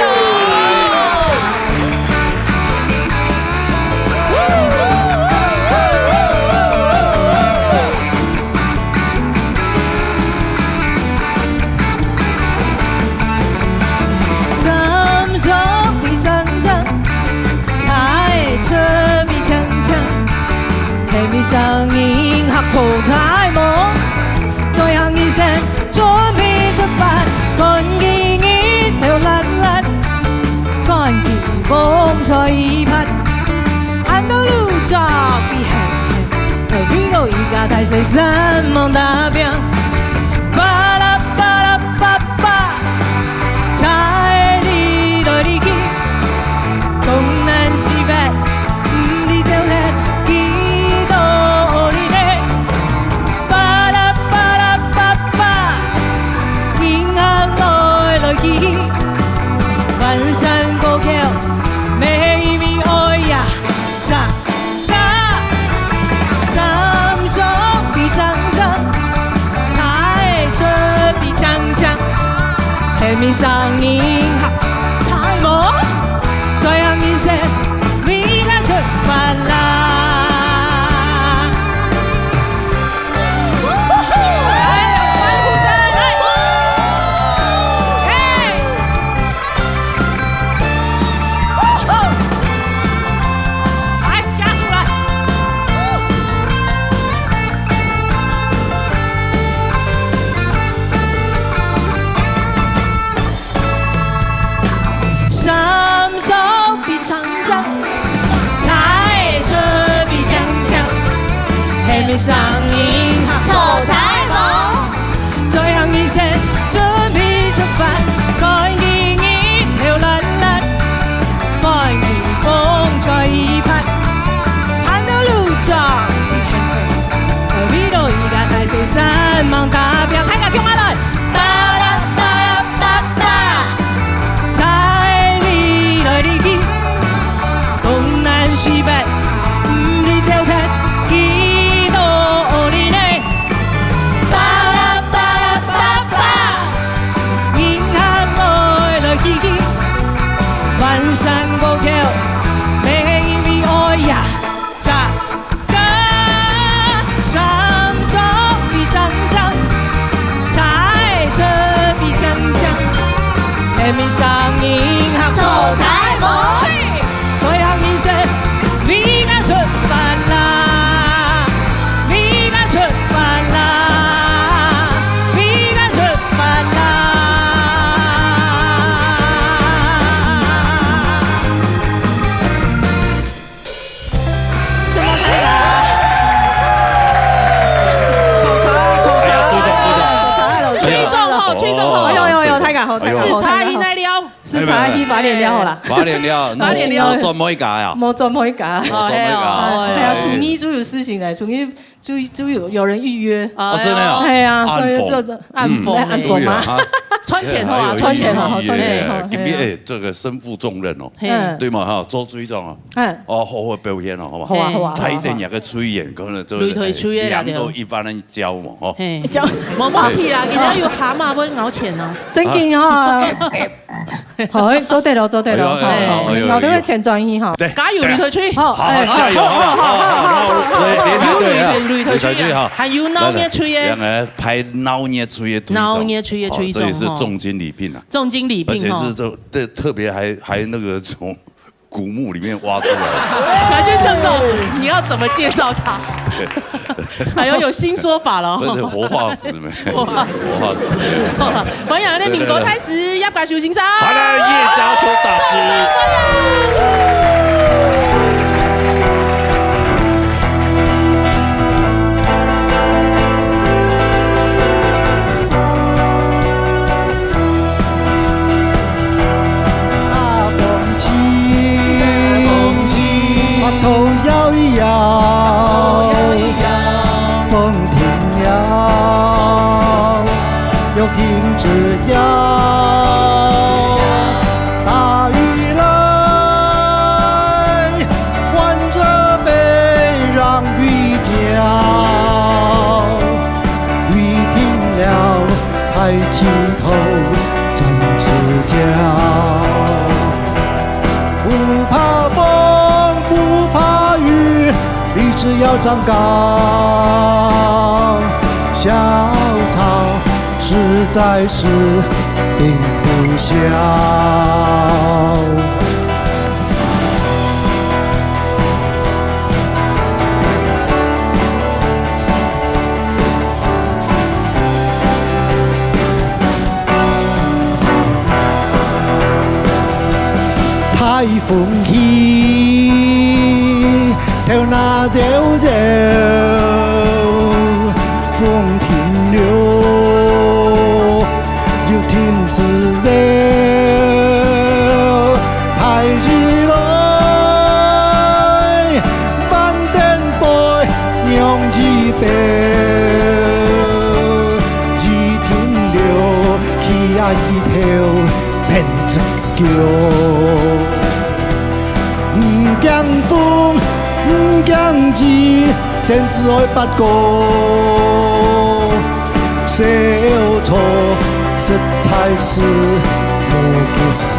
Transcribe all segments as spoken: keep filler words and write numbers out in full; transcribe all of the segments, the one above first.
油！三張皮長長，車車皮長長，係你上銀行做債務，最後一聲準備出發，看佢日頭辣辣，看佢風吹雨拍，行到路上比很遠，為我一家大細三忙打拼。 巴拉巴拉巴巴，車仔哩來哩去，東南西北，毋知走忒幾多里呢。巴拉巴拉巴巴，銀行來來去去，翻山過橋，乜係因為愛呀， 長大，三張皮長長，車車皮長長，係你上銀行債務，最後一聲，為了出發啦。來，歡呼聲，來。耶！ 來，加速來。三張皮長長，車車皮長長，係你上銀行做債務。 最後一聲準備出發，看佢日頭四百，毋理走忒幾多里呢？巴拉巴拉巴巴，人客來來去去，翻山過橋，乜係因為愛呀，咋个？山中比長長，菜色比香香，人民上人客坐在無？ 最後人說，為𠊎出發啦，為𠊎出發啦，為𠊎出發啦。什麼？哎呀，鼓掌，鼓掌。吹中吼，吹中吼。哎呦，哎呦，哎呦，太感好，太感好，四叉一那了。 四叉一，罰連了好啦。罰連了，罰連了。無轉每一家呀？無轉每一家。哦，無轉每一家。哎呀，哎。初二就有事情了，初二就，就有，有人預約。哦，真的啊？哎呀，所以就暗訪。暗訪欸。暗訪嘛。對啊，哈。穿錢好啊，穿錢好，穿錢好，今天，哎，哎。這個身負重任哦。嘿。嗯。對嘛，哈，做隊長啊。嗯。哦，好好表現哦，好吧？好啊，好啊，好啊。大一點，有個隊員，可能這個，累退隊的啦，哎，兩到一般人教嘛，吼。嘿。教。無問題啦，人家有蛤蟆會咬錢啊。真緊哈。 好，做得了，做得了，哎呦，哎呦，好，哎呦，哎呦。老弟个前轉移哈。對。加油，旅途去。好，好，哎，加油，好，好，好，好，好，好，好，好，好，好，好，好，好，好，好，旅途去啊，旅途去哈。還有鬧熱吹的。來，來，兩個排鬧熱吹的隊長。鬧熱吹的隊長，哦，這也是重金禮聘啊。重金禮聘哈。而且是特，特，特別還，還那個從古墓裡面挖出來的。那就像這種，你要怎麼介紹他？還要有新說法了哦。不是，活化石沒？活化石。活化石。歡迎咱个民歌大師葉嘉修先生。好啦，葉嘉修大師。掌聲歡迎。大風起，大風起，發頭搖一搖，搖一搖，風 停了，又停止搖。大雨來，換著被讓雨澆。雨停了，抬起頭，展翅膀。 不怕風，不怕雨，立志要長高。校草實在是冰不消。 大風起，頭那搖搖，風停了，又停止搖。抬起來，半點 背仰一瞟，雨停了，起啊一飄，變成橋。毋驚風，毋驚雨，堅持愛發光。校草實在是無結仇。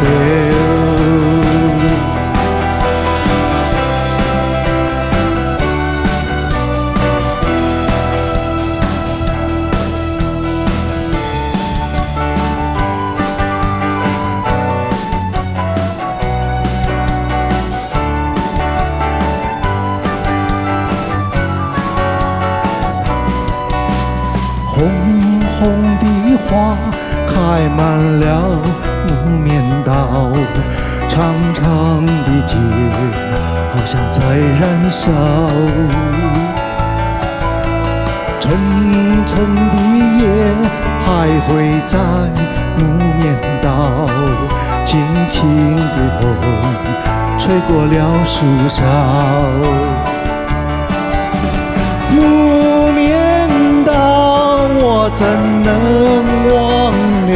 紅紅的花開滿了木棉道，長長的街好像在燃燒。 沉沉的夜徘徊在木棉道，輕輕的風吹過了樹梢。木棉道，我怎能忘了？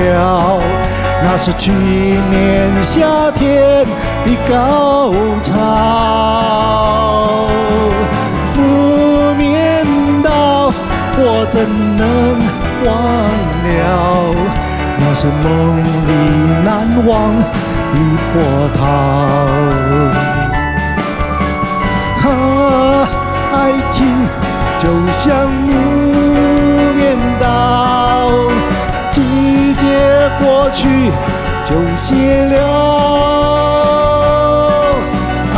那是去年夏天的高潮。木棉道，我怎能忘了？那是梦里难忘的波涛。啊，爱情就像木棉道， 季节过去就谢了。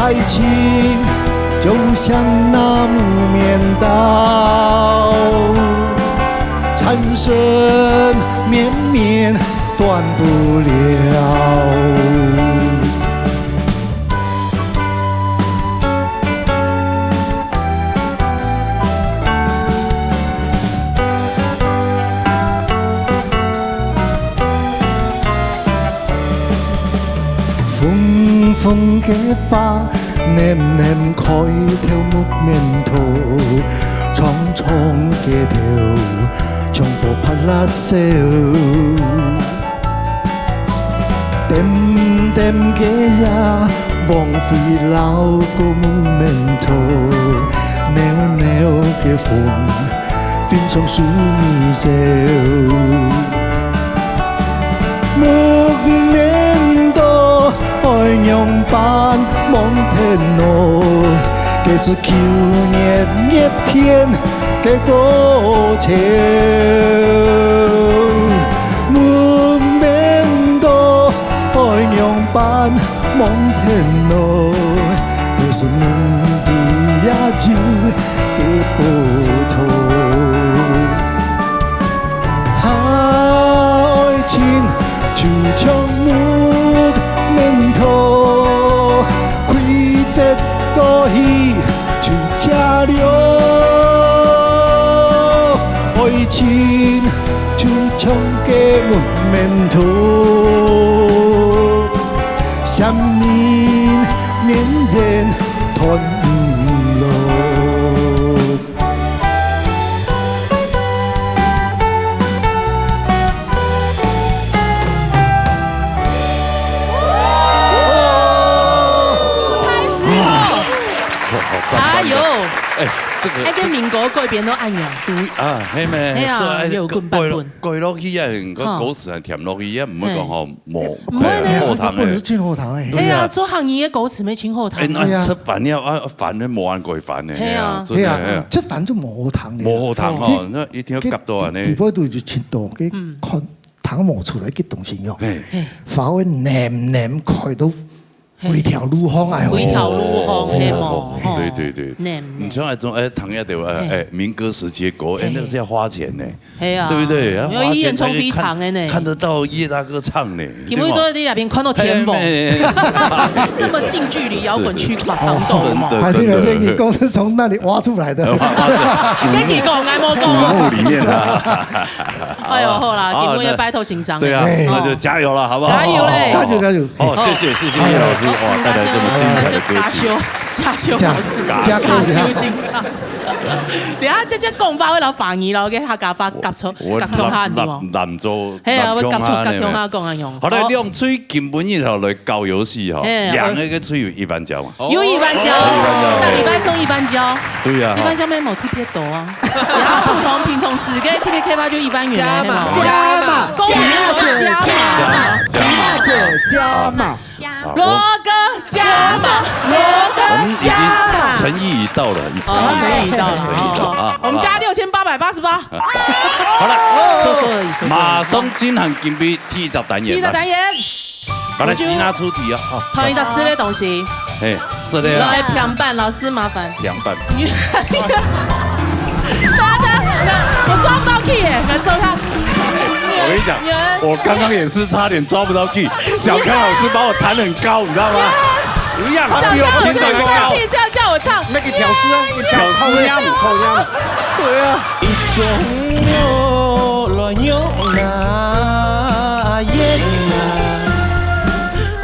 爱情就像那木棉道，缠身绵绵断不了。 红红个花，嫩嫩开透木棉道，长长个头，像火拍辣手。 点点个夜，黄昏老古木棉道，袅袅个风，分松树尾走。木棉道，爱仰般望天落，该是旧年热天 个过程。木棉道，爱仰般望天落，都是梦里夜静个波涛。啊，爱情就像木棉道，开折过去 就谢了。爱情就像个木棉道，想念绵延断不了。 开始哦！好，好，赞，哎呦，赞，赞。哎，这个，哎，跟民歌改编都恁样。这个，对啊，嘿咩，哎呀，这个，有滚版本。改落，改落去啊，个歌词还填落去啊，毋会讲吼，嘿。无，毋会呢。哎，好听的。本是真好听的。对啊。哎呀，做客人的歌词没真好听。哎，那对啊。吃饭了啊，饭都无人改饭呢，嘿啊。哎呀，真的，对啊，哎呀。吃饭就无好听的。无好听吼，哦。那一定要夹到安尼。底背都就真多，个嗯。看 听无出来个东西哟。嘿。嘿。花会黏黏开到嘿。规条路項哎哟。规条路項，哦，嘿无？哦，吼。对，对，对。黏黏。你像那种，哎，唐亚的，哎，嘿。哎，民歌时期的歌，哎，嘿。那个是要花钱呢，嘿啊。对不对？要花钱才可以看，有一演唱会糖的呢。看得到叶大哥唱呢，对吗？根本坐在那边看到天崩。哎，没。这么近距离摇滚区卡当中。真的，还是，真的。还是你公司从那里挖出来的？挖出来。跟你讲，来，我讲。古墓里面的。 哎呦，好啦，好，今晡日拜託先生。那，对啊，哎。那就加油了，好不好？加油嘞！加油，加油。哦，谢谢，谢谢叶老师，哇，带来这么精彩的歌曲。加油，加油，老师，加油，加油，加油。加油先生。等下姐姐讲话，我老翻译了，给他甲发甲错，我甲错下，对无？南，南州，嘿啊，我甲错，甲错下讲啊用。好嘞，哦。两队今晡日吼来搞游戏吼，嘿，赢的个队有一万块嘛。有一万块，哦，有一万块，大礼拜送一万块。对啊，一万块没有特别多啊。 然后普通平常时个特别开发就一万元啊，加码，嘿吗？加码，加码，加码，加码，加码。啊，罗哥加码，罗哥加码。我们已经诚意已到了，已经诚意到了，哦，诚意到了，诚意到了啊，我们加好不好？六千八百八十八。好了，说说而已，说说而已。马上进行今晡第一个单元，第一个单元。来。 本来吉娜出题啊，哦。同一个吃的东西。嘿，是的呀。来，平板，老师麻烦。平板。等下，等下，等下，我抓不到 key 耶，难受一下。我跟你讲，女儿。我刚刚也是差点抓不到 key，小康老师把我弹很高，你知道吗？一样，小康老师比我平常还高。抓 key 是要叫我唱。那个调试啊，你调试。靠腰，靠腰。对啊。一双 来用那烟啊，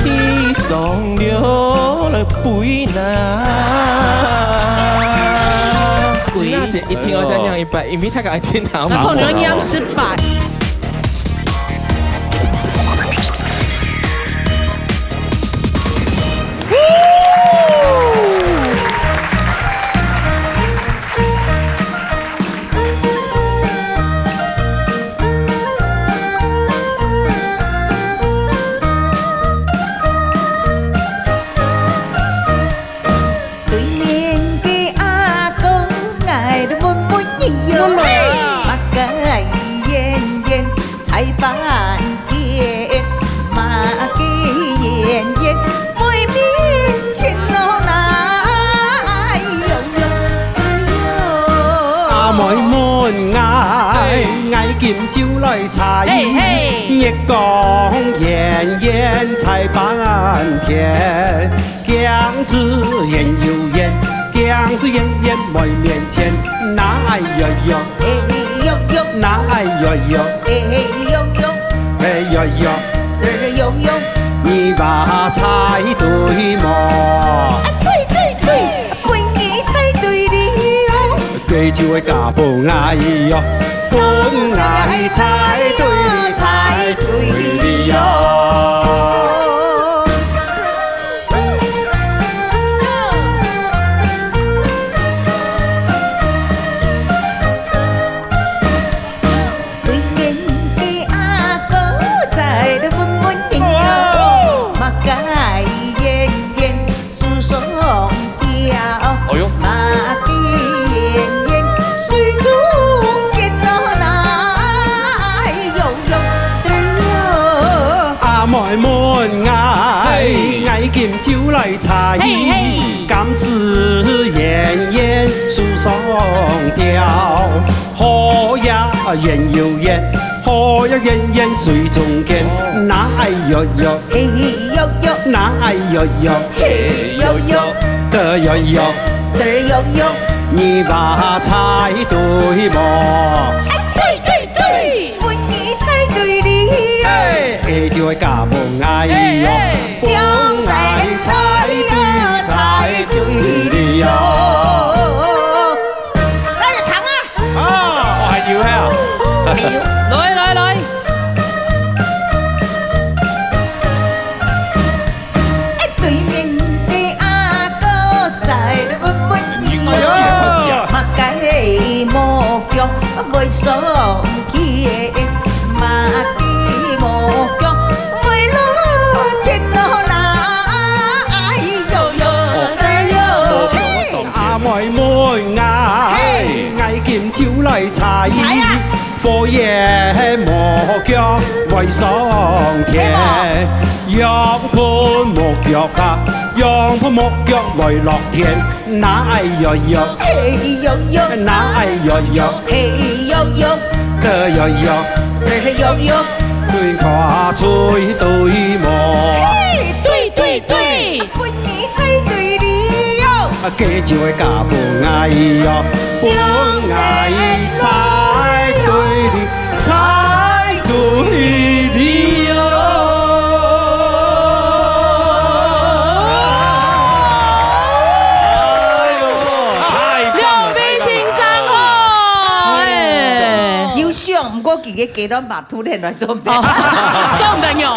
一双流来背那。吉娜姐一定要再念一遍，因为她刚才听到。那可能念失败。愛半天，馬蹄遠遠，妹面前路來喲喲。阿妹問𠊎，嘿。𠊎今就來採。嘿，嘿。月光圓圓採半天， 鏡子圓又圓，鏡子圓圓妹面前，哪哎喲喲，哎喲喲，哪哎喲喲，哎喲喲，哎喲喲，哎喲喲，你話採對無？啊，對對對，分你採對了哦。 該就會嫁分𠊎喲，分𠊎採對，採對了喲。對面个阿哥在那問問人喲，哦。馬蹄遠遠 樹上吊，哎喲。馬蹄遠遠，水中間喏，哪哎喲喲，對喲。阿妹問𠊎，嘿。𠊎今就來採。嘿，嘿。柑子圓圓樹上吊， 河也圓又圓，河也圓圓水中間，哪哎喲喲，嘿喲喲，哪哎喲喲，嘿喲喲，嘚喲喲，嘚喲喲，你話採對無？哎，對對對，分你採對了。哎，哎，就會嫁分𠊎喲，哎，哎。分𠊎採對，採對了喲。 再來糖啊！啊，哦，還有啊。還有。來，來，來。哎，對面个阿哥在那問問人喲，哎喲。馬雞無腳會上天，馬雞無腳會落田喲，哪哎喲喲，哦。哎喲，嘿。 阿妹問𠊎，嘿。𠊎今就來採。採啊！火也無腳會上天，嘿無？羊牯無腳啊，羊牯無腳會落田，哪哎喲喲，嘿喲喲，哪哎喲喲，嘿喲喲，嘚喲喲，嘚喲喲，對看採對無？嘿，對對對。 分你採對了喲。啊，該就會嫁分𠊎喲，分𠊎採對了，採對了喲。哎喲，太棒了，太棒了。劉明先生哦，哎。優秀，毋過佢个雞卵嘛 突然來做朋友。哦，做朋友。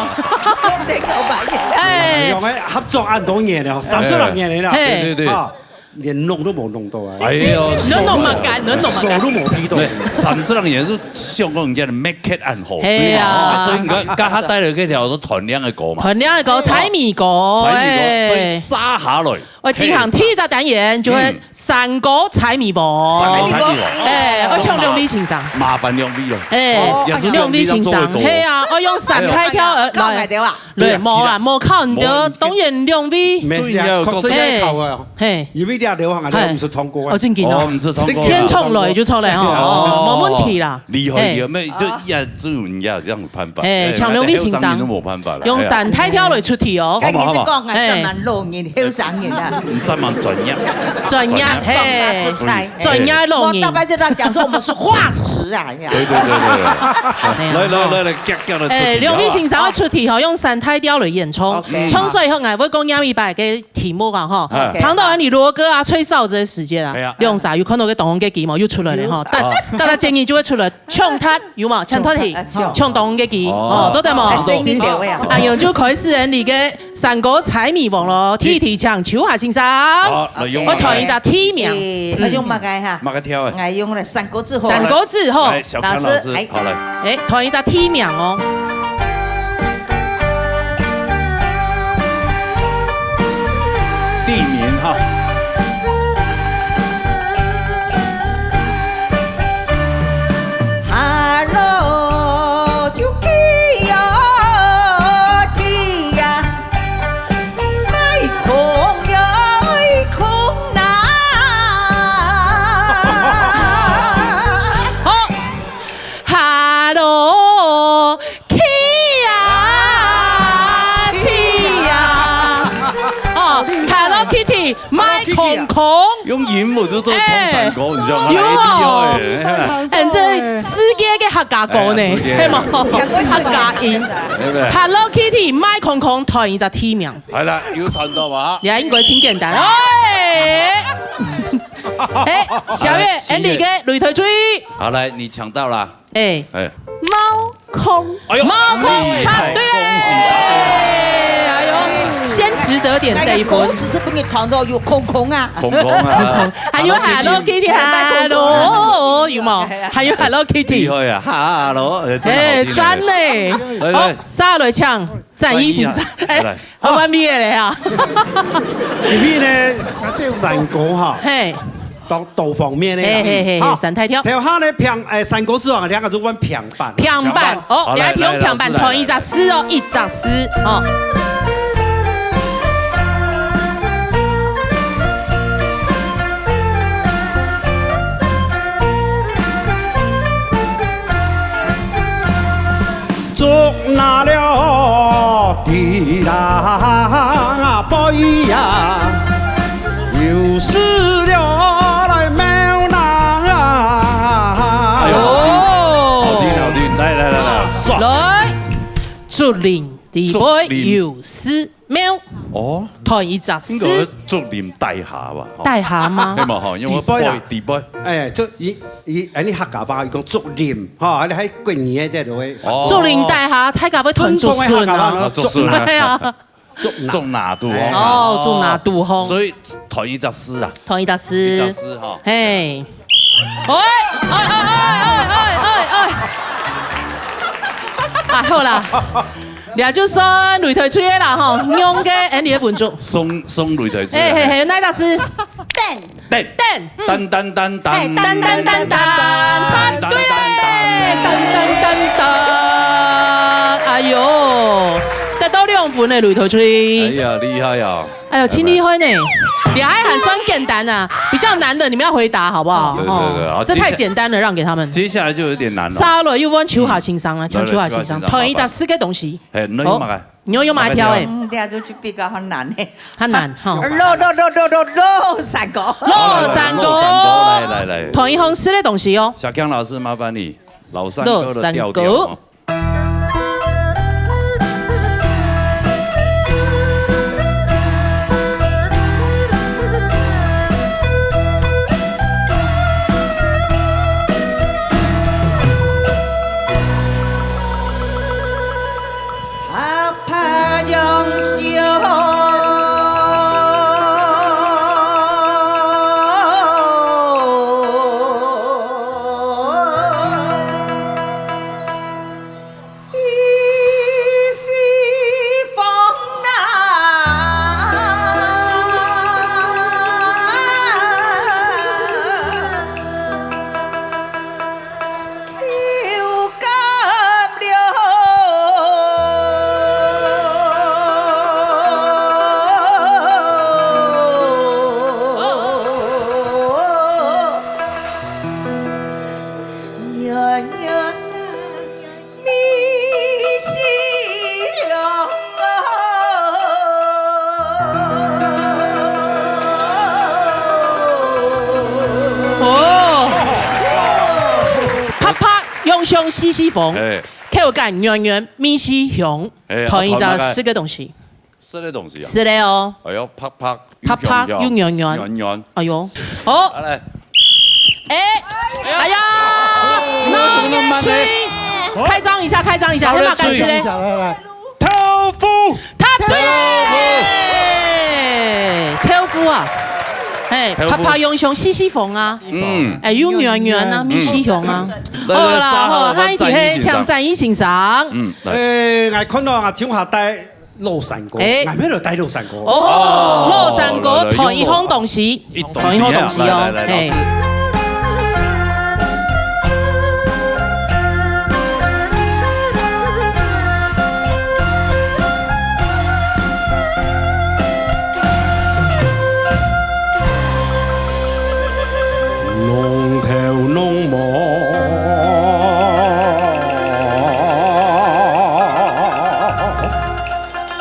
做朋友吧。哎。用个合作恁多年了，三十六年了啦。嘿。對，對，對。啊，連弄都無弄到啊。哎喲，你都弄嘛干，你都弄嘛干。手都無批到。對，三十六年係想講人家个make it恁好，嘿啊。對嘛？所以你看，剛剛帶來這條係團令个歌嘛。團令个歌，採米歌，採米歌，所以哎。續下來。 𠊎進行第一隻單元，就係，嗯。山歌採米王。山歌採米王。哎，𠊎請兩位先生。麻煩兩位了。哎，哦，也係兩位先生，兩位當中个歌。係啊，𠊎用三大調，呃，考𠊎兜啊。來，對啊，無啦，無考你兜，無，當然兩位。免啦，對，確實愛考啊。嘿。因為這流行啊，嘿。你毋識唱歌啊。哦，正經哦。哦，毋識唱歌啊。現場來就出來吼，哦，哦，無問題啦。厲害，厲害，嘿。沒有，就一樣，只有人家這樣 辦法。哎，哎，請兩位先生，後生人都無辦法了，用三大調來出題哦。哎呀。好嘛，好嘛。該其實講啊，哎。專門老人，後生人啊。嗯，專門專業。專業，嘿。講啊，出彩。專業老人。我大概是在講說我們是化石啊，哎呀。對，對，對，對，對。來，來，來，來，遽遽來出題，哎，兩位先生愛出題吼，好不好？用三大調來演唱。OK。唱出來以後，𠊎會講下一擺个題目啊，吼。哎。OK。聽到你鑼歌啊、吹哨子个時間啊，哎呀。兩儕有看到个當紅个題目又出來了，吼。嗯。大，啊。大家建議就會出來。 搶答，有無？搶答題，搶答，啊，搶。搶答个題，哦。哦，做得無？啊，聲音到位啊。哎喲，就開始你个山歌採米王咯，第一題請秋霞先生。好，來用麼个？𠊎揣一隻地名。誒，嗯。愛用麼个哈？麼个調誒？𠊎用了三個字好了。三個字吼。來，小剛老師，老師，哎。好，來。誒，揣一隻地名哦。地名哈。 哈囉，就麥空空。用英文就做唱山歌，你知道嗎？哎，有哦。很厲害耶。哎，這世界个客家歌呢，哎呀，世界。係無？客家音。對不對？Hello Kitty，麥空空，同一隻地名。好了，有聽到嗎？你看，應該真簡單。哎，哎，小月，好了，Andy个擂台最。好，來，你搶到了。 哎，哎。貓空。哎呦，貓空，厲害，答對了。恭喜。哎呦，先取得點這一分。哎呀，狗屎，這不能糖到有空空啊。空空啊。空空，還有Hello Kitty，Hello Kitty，Hello，有無？哎呀。還有Hello Kitty。厲害啊，Hello，哎，真的好聽哎。哎，讚呢。來，來。好，下來搶，讚一先生。讚一啊。哎，來。 好完美个咧啊。因為呢，山歌哈，嘿。多，多方面个啦。嘿，嘿，嘿，嘿，好，山大調。頭下呢，平，哎，山歌之王，兩個就換平板。平板，平板。哦，好，來，來，來，老師，來，來，來。你還提供平板，同一隻字哦，一隻字哦。 捉拿了地狼啊，背呀，又是了来猫狼啊。哎呦，好聽，哦。好聽，好聽。來，來，來，來，爽。來，竹林地背竹林。又是 貓。哦。同一隻字。應該竹林底下吧，吼。底下嗎？係嘛，吼，因為地背啦。背，地背。哎，就以，以，哎，你客家話，佢講竹林，吼，你還國語个，這就會。哦。竹林底下，大家會傳竹筍啊。傳統个客家話，竹筍啊。哎呀。竹林。竹林肚，哎。哦，竹林肚，吼。所以同一隻字啊。同一隻字。一隻字，吼。嘿。喂，哎，哎，哎。啊，好啦。 這就算擂台吹个啦吼，用个，哎，你个分數。送，送擂台吹个。哎，嘿，嘿，哪一隻字？等。等。等。等，等，等，等。哎，等，等，等，等。答對嘞，等，等，等，等。哎呦，得到兩分的擂台吹。哎呀，厲害呀！哎呦，真厲害呢。你還，還算簡單啊，比較難的你們要回答好不好？對，對，對，哦，好，這太簡單了，讓給他們。接下來就有點難了。下來又換秋霞先生了，嗯。請秋霞先生，來，來，秋霞先生，同一隻四個東西。 嘿，你用麼个？好，你用麼个挑的？嗯，這就，就比較較難的。較難，吼。落，落，落，落，落，落山歌。落山歌。落山歌，來，來，來。同一方式的東西哦。小強老師，麻煩你，老山歌的調調哦。落山歌。 哦，啪啪，用香四四風，哎。口感軟軟，味緒香，哎，同一隻啊，同那個四個東西。 食个東西啊。食个哦。哎喲，啪啪，啪啪，又軟軟。軟軟。哎喲。好。來。哎，哎呀，哎呀，那面吹，開張一下，開張一下，還蠻感謝嘞。來，來，來。豆腐。答對嘞，豆腐啊，哎，豆腐。啪啪用香四四風啊，嗯。哎，又軟軟啊，嗯。味緒香啊。來，來，好啦，好，下一題，嘿，請讚一欣賞。嗯，來。哎，𠊎看到啊，中華帶 老山歌，哎。𠊎乜來帶老山歌。哦，老山歌，來，來，同一項東西，同一項東西哦，來，來，來，嘿。老師。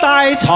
帶草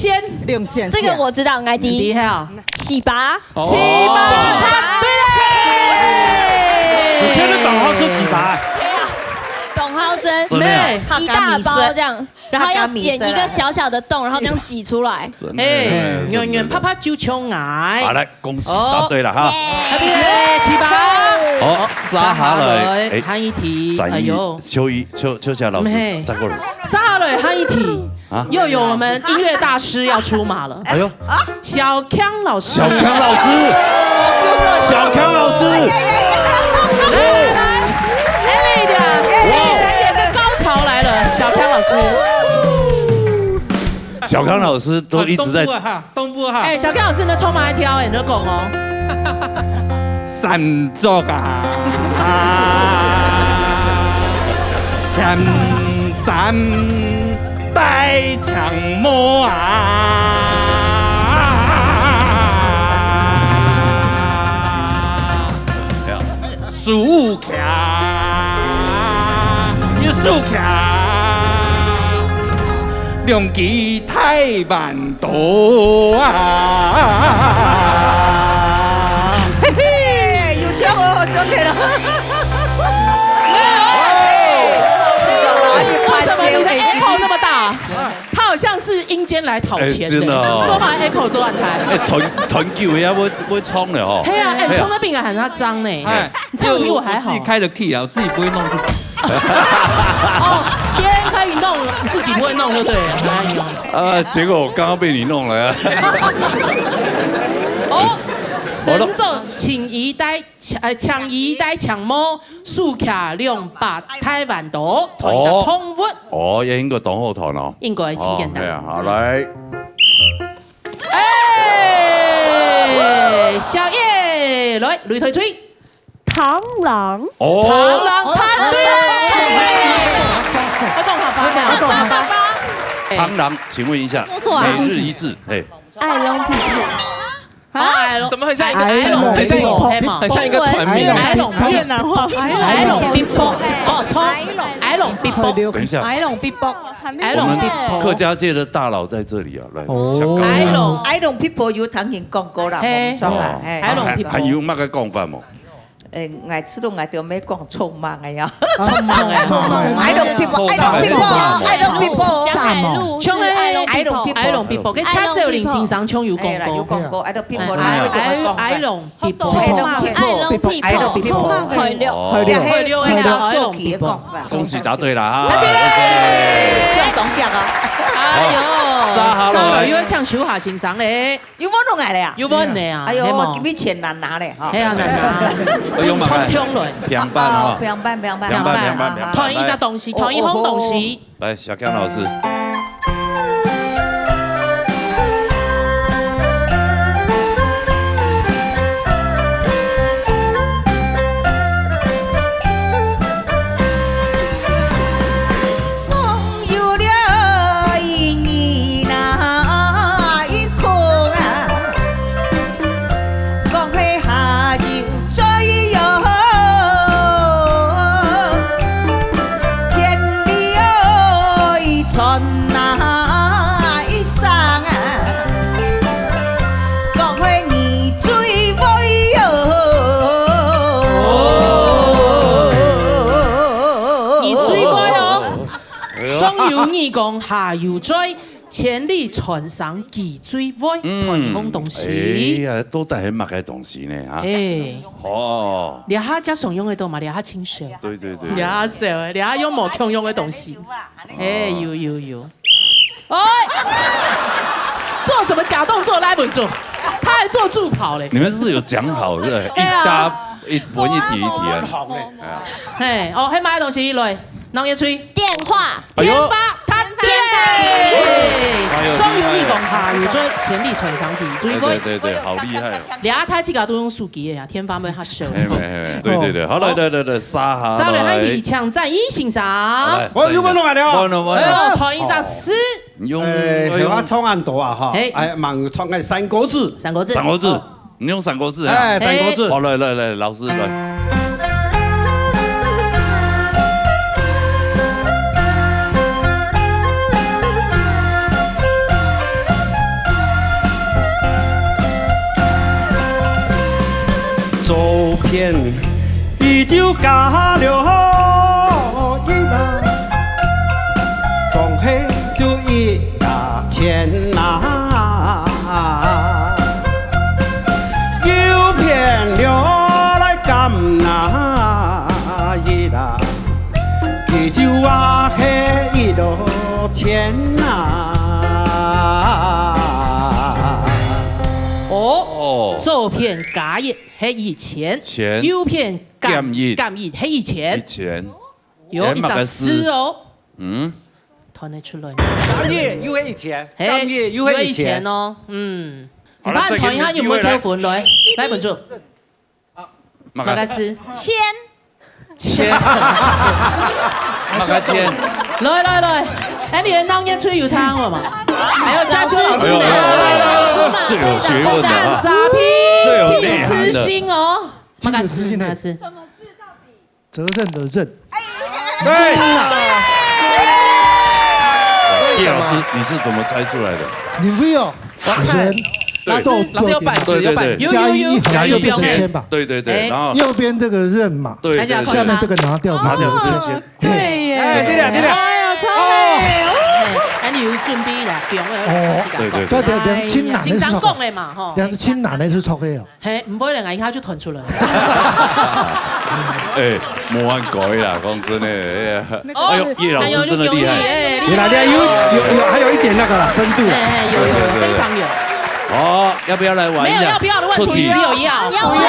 仙。龍仙仙。這個我知道，𠊎知。你知哈？粢粑。哦。粢粑，答對了。你聽得懂好吃粢粑？對啊，懂好吃。怎麼樣？一大包這樣，然後要剪一個小小的洞，然後這樣擠出來。真的，哎，真的，圓圓胖胖就像𠊎。好，來，恭喜，哦。答對了哈。耶。答對了，粢粑。好，接下來，哎，下一題。哎呦。秋怡，秋，秋霞老師，嗯，嘿。再過來。接下來，下一題。 啊？又有我們音樂大師要出馬了。哎呦，小康老師。小康老師，小康老師，來，來，來，哎，你的，哇。哎，有個高潮來了，小康老師。小康老師都一直在，啊，東部啊哈，東部啊哈。哎，小康老師呢，充滿愛跳，哎，你就講哦。山竹啊，青山 戴青帽啊，手擎一手擎，兩支大釅 刀啊！嘿嘿，有唱哦，唱對了。為什麼你的 echo 那麼大？他好像是陰間來討錢的，哎，真的哦。做嘛 echo 做完台。哎，團，團購也會，會衝的哦。嘿啊，哎，哎呀。衝那餅乾很像髒呢。哎，你唱得比我還好。我自己開的 key 啊，我自己不會弄自己。哦，別人可以弄，你自己不會弄就對了。哎呦。 啊，結果我剛剛被你弄了啊。哦，神作青衣帶，呃，青衣帶青帽，手擎兩把大釅刀，同一隻動物。哦，也應該當好團哦。應該真簡單。哦，對啊，好，來。哎，小葉，來，擂台吹。 螳螂。哦。螳螂，答對了。我懂好吧？我懂好吧？螳螂，請問一下，說錯啊。每日一字，嘿。愛挵鼻鼻。啊？哦，愛挵，怎麼很像一個，愛挵，很像一個，嘿嘛。很像一個團名。愛挵鼻鼻。越南話。愛挵鼻鼻。哦，錯。愛挵鼻鼻。等一下，愛挵鼻鼻。愛挵鼻鼻。我們客家界的大佬在這裡啊，來，哦。搶答。愛挵，愛挵鼻鼻有聽人講過啦，嘿。無錯啦，哦。嘿。愛挵鼻鼻。還，還有麼个講法無？ 誒，𠊎知道𠊎兜愛講衝猛个呀。衝猛个，衝猛个。愛挵鼻鼻，愛挵鼻鼻，愛挵鼻鼻。江海路，像該愛挵鼻鼻，愛挵鼻鼻，該車少林先生像有講過。哎啦，有講過，愛挵鼻鼻，哎，哎，愛挵鼻鼻。愛挵鼻鼻，愛挵鼻鼻，衝猛海陸。哦。海陸，海陸个愛挵鼻鼻。恭喜答對啦，哈。答對了。上當腳啊。哎喲，好，接下來。又愛搶秋霞先生咧。 又問到𠊎了呀？又問你啊，哎喲，係無？今日錢難拿咧，哈。係啊，難拿。哎喲，衝衝來。平板哈。哦，平板，平板，平板，平板，平板。團一隻東西，哦，團一項東西。哦，哦。來，小剛老師。 總有了一日那一刻啊，講係夏又再喲，千里愛傳那一聲啊，講係你最會喲。你最會喲。 哎喲。上有你講，下有嘴，千里傳聲佢最會，嗯，傳風東西。哎呀，到底係麼个東西呢？哈？哎。哦。這下正常用得到嘛，這下清楚。對，對，對。這下少，這下用無共樣个東西。哎，有，有，有。哎，做什麼假動作？來，穩住，他還做助跑嘞。你們是不是有講好，是不是？哎呀。一搭，一本一題一題啊。哎呀。嘿，哦，還有麼个東西，來。 弄一吹。電話。哎喲。電話，答對。哎喲，上有你講，下有嘴，千里傳聲佢最會。對，對，對，好厲害哦。這下大自家都用手機个呀，電話愛較少。哎，哎，哎，對，對，對，好，來，哦。來，來，來，接下來。接下來，還有請詹怡先生。好，來，我又問侬來了。問了，問了。哎喲，同一隻字。用，哎，用，我唱恁多啊，哈。哎。哎，吂有唱个三國志。三國志。三國志。哦。 你用三國志啊？哎，三國志。哎。好，來，來，來，老師，來。加了一啊，恭喜就一啊千啊，右边了来干啊一啊，佢就啊係一千啊。哦，哦，左片加一係一千，千，右片減減一，減一係一千。一千。有一隻字哦，嗯，彈得出來。加一又係一千，嘿，減一又係一千哦，嗯。你幫彈一下有沒有跳分？來，來，文竹。麼个字？千。千。麼个千？來來來，哎，你的鬧熱吹有聽過嗎？還有嘉修老師呢？哎呦，哎呦，哎呦，最有學問的啊，單沙皮，最有內涵的。親子性哦。 麼个字？麼个字？責任的任。對。葉老師，你是怎麼猜出來的？你會哦，人。老師，老師有板子，有板子。加一，一横就變成千吧。對對對，然後右邊這個任嘛，對對對，下面這個拿掉，不是有千？對耶。哎，對了對了。哎呀，超美哦。哎，你有準備啦，不用了。哦，對對對，表示親男的是錯的。先生講的嘛，吼。表示親男的是錯的哦。 嘿，毋會啦，𠊎一下就彈出來。哎，無恁該啦，講真的，哎呀，哎呦，葉老師真的厲害。哎呦，你有，有，有，還有一點那個啦，深度啦。哎，哎，有，有，對，對，對。非常有。好，要不要來玩一下？沒有要不要的問題，出題。只有要。要，要，要，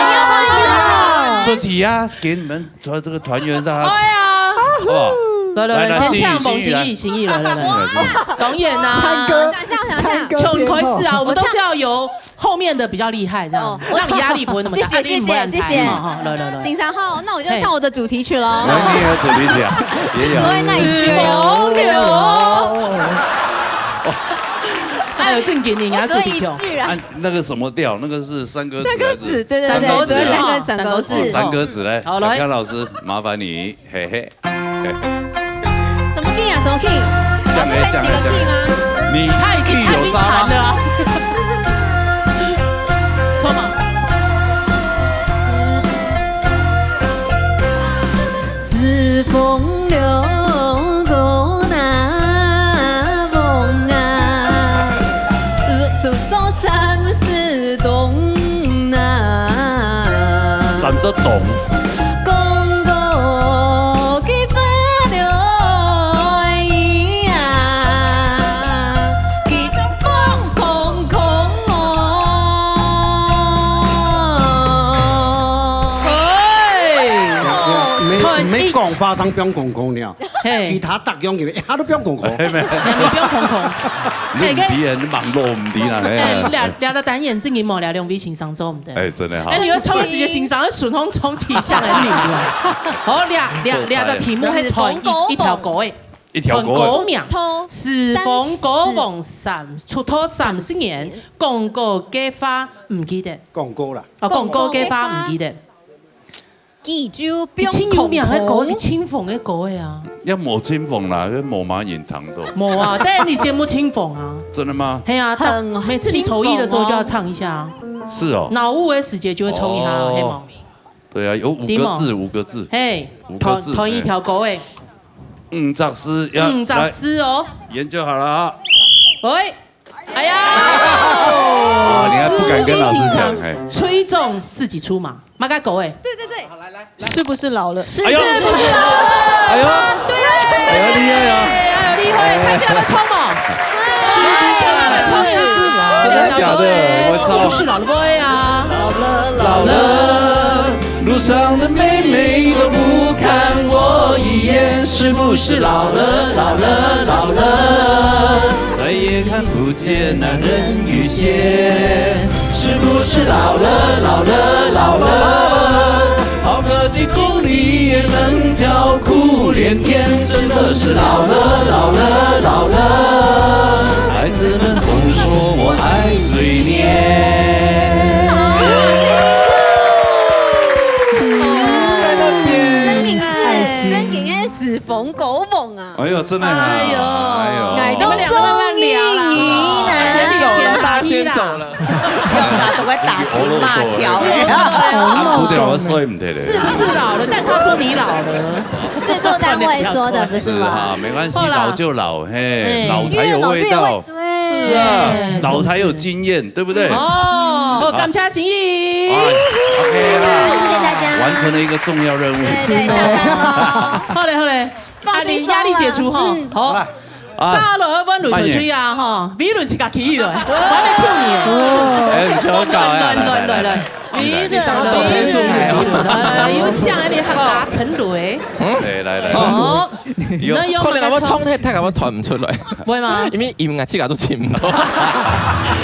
要。出題啊，給你們團，這個團員大家。哎呀。好不好？來，來，來，來，先請王心怡，心怡，心怡，來，來，來。心怡，心怡。當然啦。唱歌，想象，想象。從開始啊，我們都是要由 後面的比較厲害，這樣，哦，讓你壓力不會那麼大。謝謝，啊，你不會很謝謝，謝謝。抬嘛，哈，來，來，來。先生好，那我就唱我的主題曲咯。來，你也有主題曲啊？也有。紫薇那一句。哎呦，正經，你要主題曲。我只會一句啊。啊，那個什麼調？那個是山歌子還是？山歌子，對，對，對，山歌子，對，山歌子，山歌子。哦，山歌子，來，好，來。小剛老師，麻煩你，嘿嘿。 什麼key啊？什麼key？老師可以起個key嗎？你他已經，他已經彈了啊。衝啊！三十冬。 哎，毋免講話，正放空空了。 嘿。其他逐樣佢一下都放空空。嘿，無。你放空空。你毋知啊，你網路毋知啦，嘿。哎，這，這個單元正經無這兩位先生做毋得。哎，真的哈。哎，你會唱的時間先生會順風衝地上的你啊。好，這，這，這個題目係彈一，一條歌誒。一條歌誒。彈歌名，時風歌王三，出道三十年，講過个話毋記得。講過啦。哦，講過个話毋記得。 記住，你盡有名个歌，你盡紅个歌个啊。也無盡紅啦，也無麼人聽到。無啊，但你節目盡紅啊。真的嗎？係啊，每次你抽一的時候就要唱一下啊。是哦。腦霧的時節就會抽一下，哦。係無？對啊，有五個字，對無？五個字。嘿，五個字，彈，彈一條歌誒。五隻字，要，五隻字哦。來，研究好了啊。喂。 哎呀，啊，你還不敢跟老師講，嘿。吹中自己出馬，麼个歌誒？對對對，好，來來，是不是老了？是，哎呦，是不是老了？哎呦，啊，對，哎呦，厲害哦。哎呦，厲害，大家要不要衝哦？是不是老了？衝一下，真的假的？我操。是不是老了？對啊。老了，老了。 路上的妹妹都不看我一眼，是不是老了，老了，老了？再也看不见那人鱼线，是不是老了，老了，老了？跑个几公里也能叫苦连天，真的是老了，老了，老了。孩子们总说我爱嘴脸。 在那邊。真的是，真的是時風歌王啊。哎呦，真的啊。哎呦，哎呦。你們兩個慢慢聊啦。先走了，大家先走了。我打情骂俏。啊，不對，我睡毋得咧。是不是老了？但他說你老了。制作單位說的不是嗎？是哈，沒關係，好啦。老就老，嘿，嘿。老才有味道。越老越会，對。是啊，哎，老才有經驗，對不對？哦，好，感謝心意。哎，OK啦，謝謝大家。完成了一個重要任務。對，對，下班了。好嘞，好嘞。 壓力，壓力解除吼。嗯。好。來。啊。沙羅，阮擂台吹啊吼，比論自家起來，我還沒扣你。哎，你先搞呀，來，來，來，來。來，來，來，來，有請你客家陳雷。來，來，來。哦，有，那用可能我唱太，太，我彈毋出來。不會嗎？因為音樂自家都尋毋到。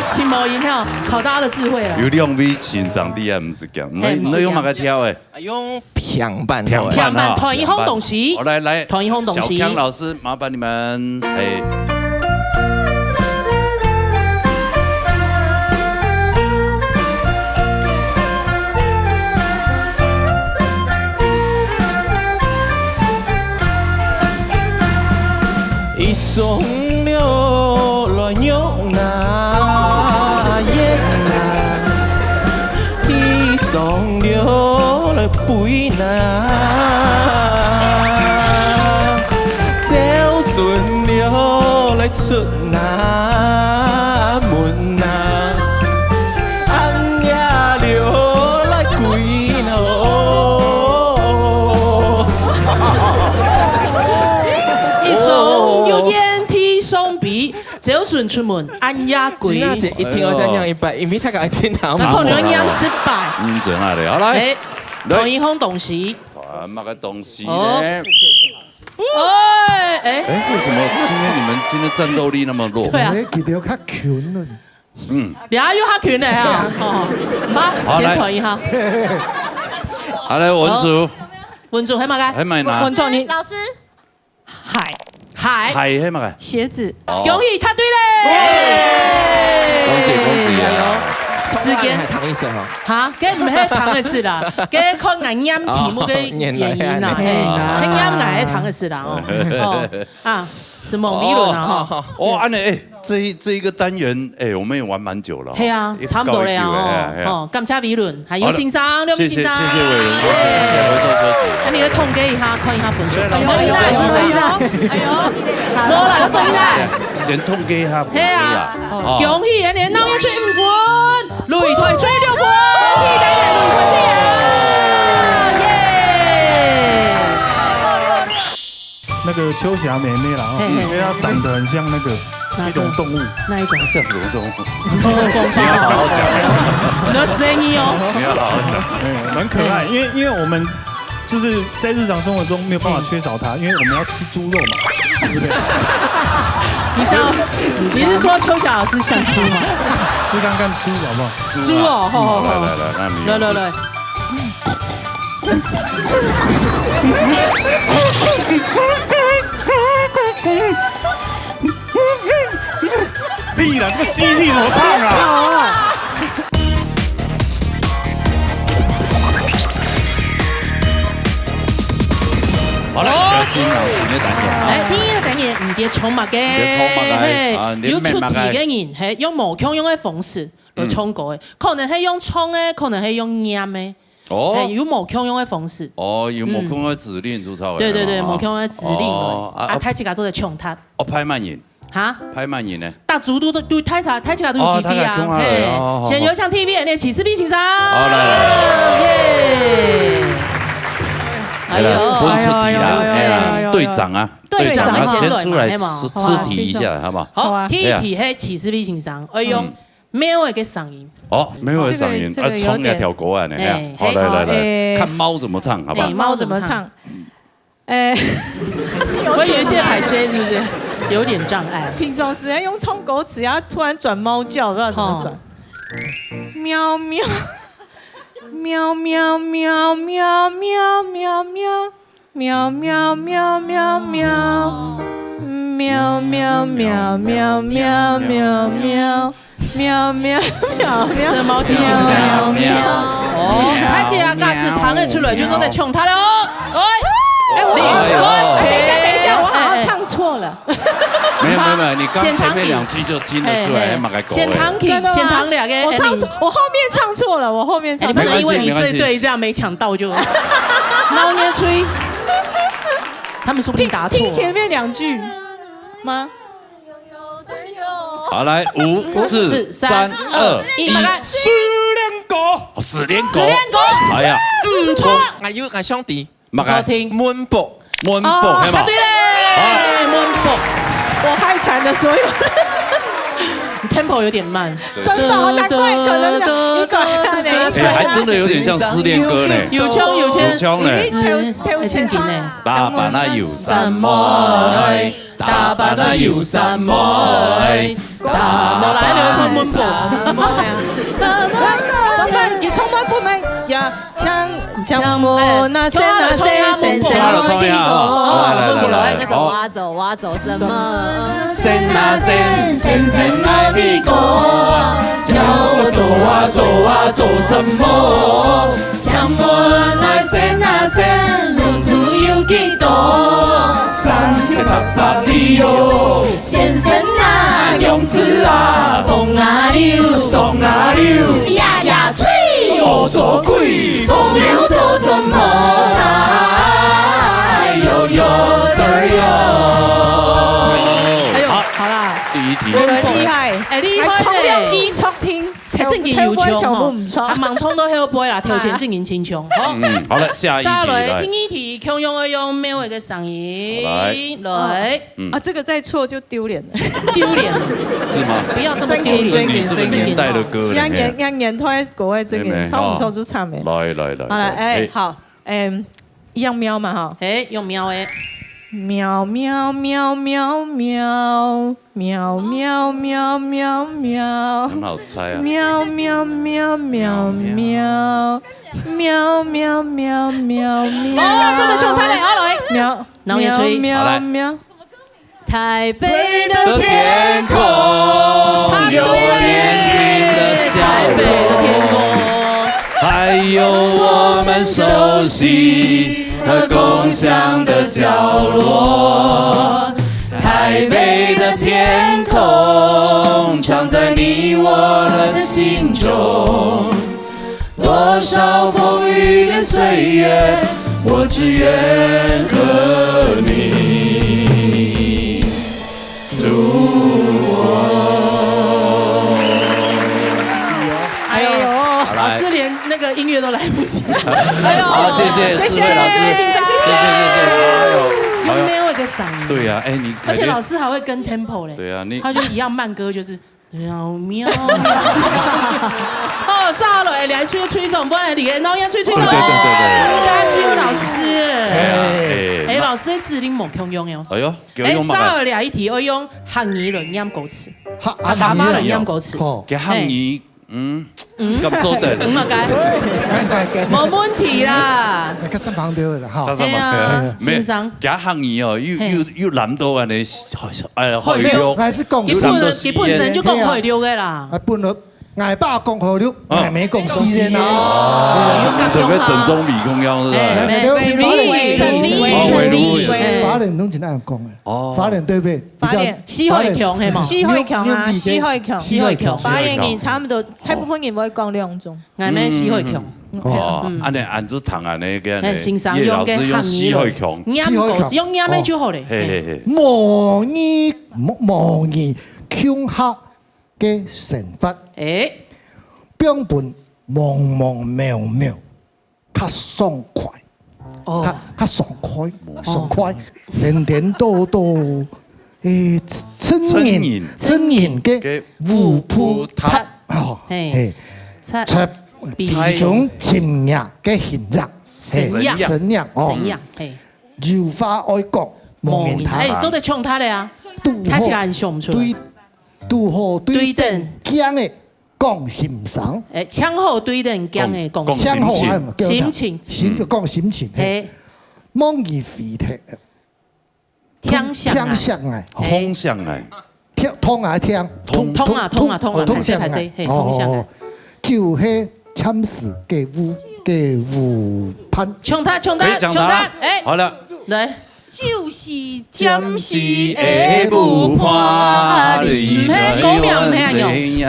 尋無音吼，考大家的智慧了。有兩位欣賞厲害，毋是講，那，哎，毋是講。那用麼个調誒？ 啊，用平板好了。平板哈，平板，彈一項東西。平板。好，來，來，彈一項東西。小強老師，麻煩你們，哎。一双流来玉那燕那， 天上流来飞那，朝晨流来出那门那，暗夜流来归那。一双玉燕天上飞， 朝晨出門，暗夜歸。今仔日一定要再念一擺，因為大家一定聽毋識。那可能要念十擺。認真啊咧，好，來。哎，來。同一項東西。啊，麼个東西呢？哦。哎，哎。哎，為什麼今天你們今天戰鬥力那麼弱？對啊。哎，佢兜較近了。嗯。你還有較近的哈？哦，好，好，先來。同一項。好，來，文竹。好。文竹，還有麼个？還有麼个呢？文竹，你老師。 鞋。鞋。鞋係麼个？鞋子。哦。恭喜答對咧！恭喜恭喜啊！時間。係糖个色吼。哈，該毋係糖个色啦，該看𠊎念題目个原因啦，哦，原來係恁樣。嘿，該念𠊎个糖个色啦，哦，哦，啊，是某理論啊，吼。哦，哦，恁樣，哎， 這一，這一個單元，哎，我們也玩蠻久了哈。係啊，也差不多了哦。搞一久了，哎，哎。哦，感謝偉倫，還有先生，好了，六位先生。謝謝，謝謝偉倫，謝謝，謝謝，我做，做，做。那你來統計一下，看一下分數。對，老師，老師，老師。哎喲，哎喲。無啦，要做一下。先統計一下分數啦。係啊。哦。恭喜，恁樣鬧熱出五分，擂台吹六分，第一單元擂台吹贏，耶！那個秋霞妹妹啦，哦，嘿，嘿。因為她長得很像那個 哪一種？一種動物。哪一種？像什麼動物？你要好好講。你的聲音哦。你要好好講。嗯，蠻可愛，因為，因為我們就是在日常生活中沒有辦法缺少它，因為我們要吃豬肉嘛，對不對？你是要，你是說秋霞老師像豬嗎？吃看看豬好不好？豬啊。豬哦，好，好，好。來，來，來，那你來，來，來。 屁啦，這個吸氣怎麼唱啊？好了，哦。要進入新的單元啊。哎，第一個單元，你在創麼个？你在創麼个？嘿，啊，你在罵麼个？有出題个人，嘿，用無共樣个方式來唱歌个，嗯。可能係用唱个，可能係用念个。 哦。嘿，有無共樣个方式。哦，有無共樣个指令，嗯。就差不多。對，對，對，係嘛？無共樣个指令。哦，啊，啊，啊，大自家做得搶答。哦，派麼人？哈？派麼人呢？大家都，都，大自家，大自家都有機會啊。哦，大家共下來，嘿。哦，好，好。先有請T V N的徐世斌先生。好，來，來，來。耶。哎喲。來，分出題啦，哎喲，哎啦，哎喲，哎喲。隊長啊，隊長啊，隊長先來嘛，先出來，係嘛？出，出題一下，好不好？好，好啊。第一題係徐世斌先生，哎喲。嗯。 貓个个聲音。哦，貓个聲音，這個，這個有點，啊，唱一條歌啊，你看。哎，好，來，來，來，哎。看貓怎麼唱，好不好？哎，貓怎麼唱？貓怎麼唱？哎。我有一些排泄是不是？有點障礙。平常時要用唱歌詞，然後突然轉貓叫，不知道怎麼轉。哦。喵，喵。喵，喵，喵。 喵，喵，喵，喵。喵，喵，喵，喵，喵。喵，喵，喵，喵。這貓心情不好。喵，喵。哦，大自家假使聽得出來，就做得搶答了哦。哎。哎，我好像，你，等一下，等一下，我好像唱錯了。哎，哎。没有没有没有，你刚前面两句就听得出来，嘿嘿。嘛个狗欸。先唐去，真的吗？先唐两个，我唱错，哎，你我后面唱错了，我后面唱错了。哎，你不能因为你这一对这样没抢到就，没关系，没关系。然后你要吹，他们说不定答错。听，听前面两句吗？好，来，五、四、四、三、三、二、二、一，一。四连歌，哦，四连歌。四连歌。哎呀，嗯，错。还有个兄弟。 么个？好听。Moonpop。Moonpop，哦，係嘛？答對了，啊。Moonpop。我害惨了所有。你tempo有點慢。對。真的，難怪可能你改了呢。哎，還真的有點像失戀歌呢。有腔有腔。有腔呢。你頭，頭前唱。打扮啊有三妹，打扮啊有三妹，打扮啊有三妹。無來了，唱Moonpop。剛剛你唱Moonpop咩？呀。 像，像我那些那些先生，唱一下，唱一下，好，來，來，來，來，來，來，走啊走啊走什麼？先那先，先生哪裡過？叫我走啊走啊走什麼？像我那些那些，路途有幾多？三千八百里哟。 先生啊，勇子啊，風啊流，霜啊流，呀呀吹，我做鬼，風流做什麼？哎呦呦，嘚儿呦。哎呦，好啦，第一題。有人厲害，哎，厲害呢。還唱了一撮聽。 哎，正經有腔吼，還吂唱到後背啦，頭前正經清唱，吼。嗯，好了，下一題，下來，來。第二題，共樣愛用貓仔个聲音。好，來。來。嗯。啊，這個再錯就丟臉了。丟臉了。是嗎？不要這麼丟臉。這是你這個年代的歌了，正經，正經。嘿。年，年代个歌仔，正經，嘿，唱毋出就慘了。來，來，來，好了，來，哎，哎。好。 嗯，一樣喵嘛，哈。嘿，用喵的。喵，喵，喵，喵，喵。喵，喵，喵，喵，喵。很好猜啊。喵，喵，喵，喵，喵。喵，喵，喵，喵，喵，喵。哦，這个唱出來，好，來。喵，然後也吹。喵，好，來。喵，喵。 台北的天空，有我年輕的笑容，還有我們熟悉和共享的角落。台北的天空，藏在你我的心中。 多少風雨的歲月，我只願和你度過。哎呦，好，來。老師連那個音樂都來不及。哎呦，好，謝謝，謝謝，四位老師。謝謝，謝謝，謝謝。哎呦，有沒有一個嗓音？對啊，哎，你，而且老師還會跟tempo嘞。對啊，你，他就一樣慢歌，就是 喵，喵，喵。哦，上好了，哎，來吹，吹中，不然你，然後要吹，吹中。哦，對，對，對，對，對。嘉修老師。哎呀，哎，哎，老師个指令無共樣哦。哎喲，叫我用麼个？哎，上好了，一題，我用客語來念歌詞。客，啊，客語來念歌詞。好。叫客語，嗯，嗯。敢做得？嗯，麼个？無問題啦。那個上旁邊的哈。上上旁邊。哎呀，沒，先生。叫客語哦，又，嘿。又，又難到恁呢，哎，海陸。還是講四縣。基本，基本上就講海陸个啦。啊，本來 𠊎爸講海陸，啊。𠊎姆講四縣啊。哦，有感覺啊。就跟沈宗筆共樣，是吧？哎，沒有，沒有，沒有，沒有，沒有。哦，沒有。哎。華人攏真恁樣講的。哦。華人對不對？比較，四縣腔，係無？四縣腔啊，六，六縣腔。四縣腔。四縣腔。華人人差不多，大部分人會講兩種。𠊎姆四縣腔。嗯。哦，嗯。恁呢，恁樣讀恁呢个呢，哎，先生用个客語咯。葉老師用四縣腔。念歌詞，四縣腔。用念个就好了。哦。嘿，嘿，嘿。母語，母，母語，共下 个生活。哎。放分忙忙渺渺，較爽快。哦。較，較爽快，哦。爽快。顛顛倒倒，哎，成人，成人。成人个烏烏白白。烏白白。哦，嘿。嘿。出，出，比中尋覓个形象。嘿，神樣。神樣，哦。神樣，嘿。有話愛講，無人聽。哎，做得唱佢个啊。拄好，他自家很想不出來。對 拄好對等，對等。驚个講心聲。哎，正好對等驚个講心情。講，講心情。正好，哎，叫心情。心，就講心情，嘿。嘿。莫以為聽，聽相愛。聽相愛，吼。嘿。通相愛。聽，通啊，聽。通。通啊，通啊，通啊，哦，通相愛。歹勢，歹勢，嘿，哦，通相愛。哦，哦。就係暫時个烏，个烏盤。衝他，衝他，可以講他。衝他，哎。好了。來。就是暫時的舞伴，毋係，歌名毋係恁樣。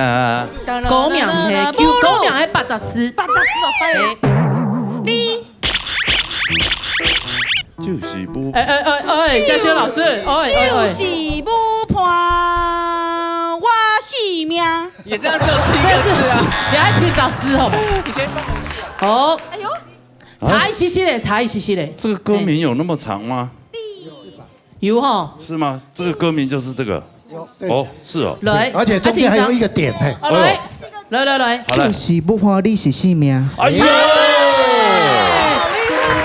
歌名毋係，歌名係八十四。八十四哦，快點。你就是舞，哎，哎，哎，哎，嘉修老師，哎，哎，哎。就是舞伴，我性命。也這樣只有七個字啊。這是，你還七十四好嗎？你先放回去啊。好。哎呦。差一息息咧，差一息息咧。這個歌名有那麼長嗎？有吼。是嗎？這個歌名就是這個？有，對。哦，是哦。來，而且中間還有一個點，嘿。哦，來，來，來，來。好，來。就是舞伴你是性命。哎呦！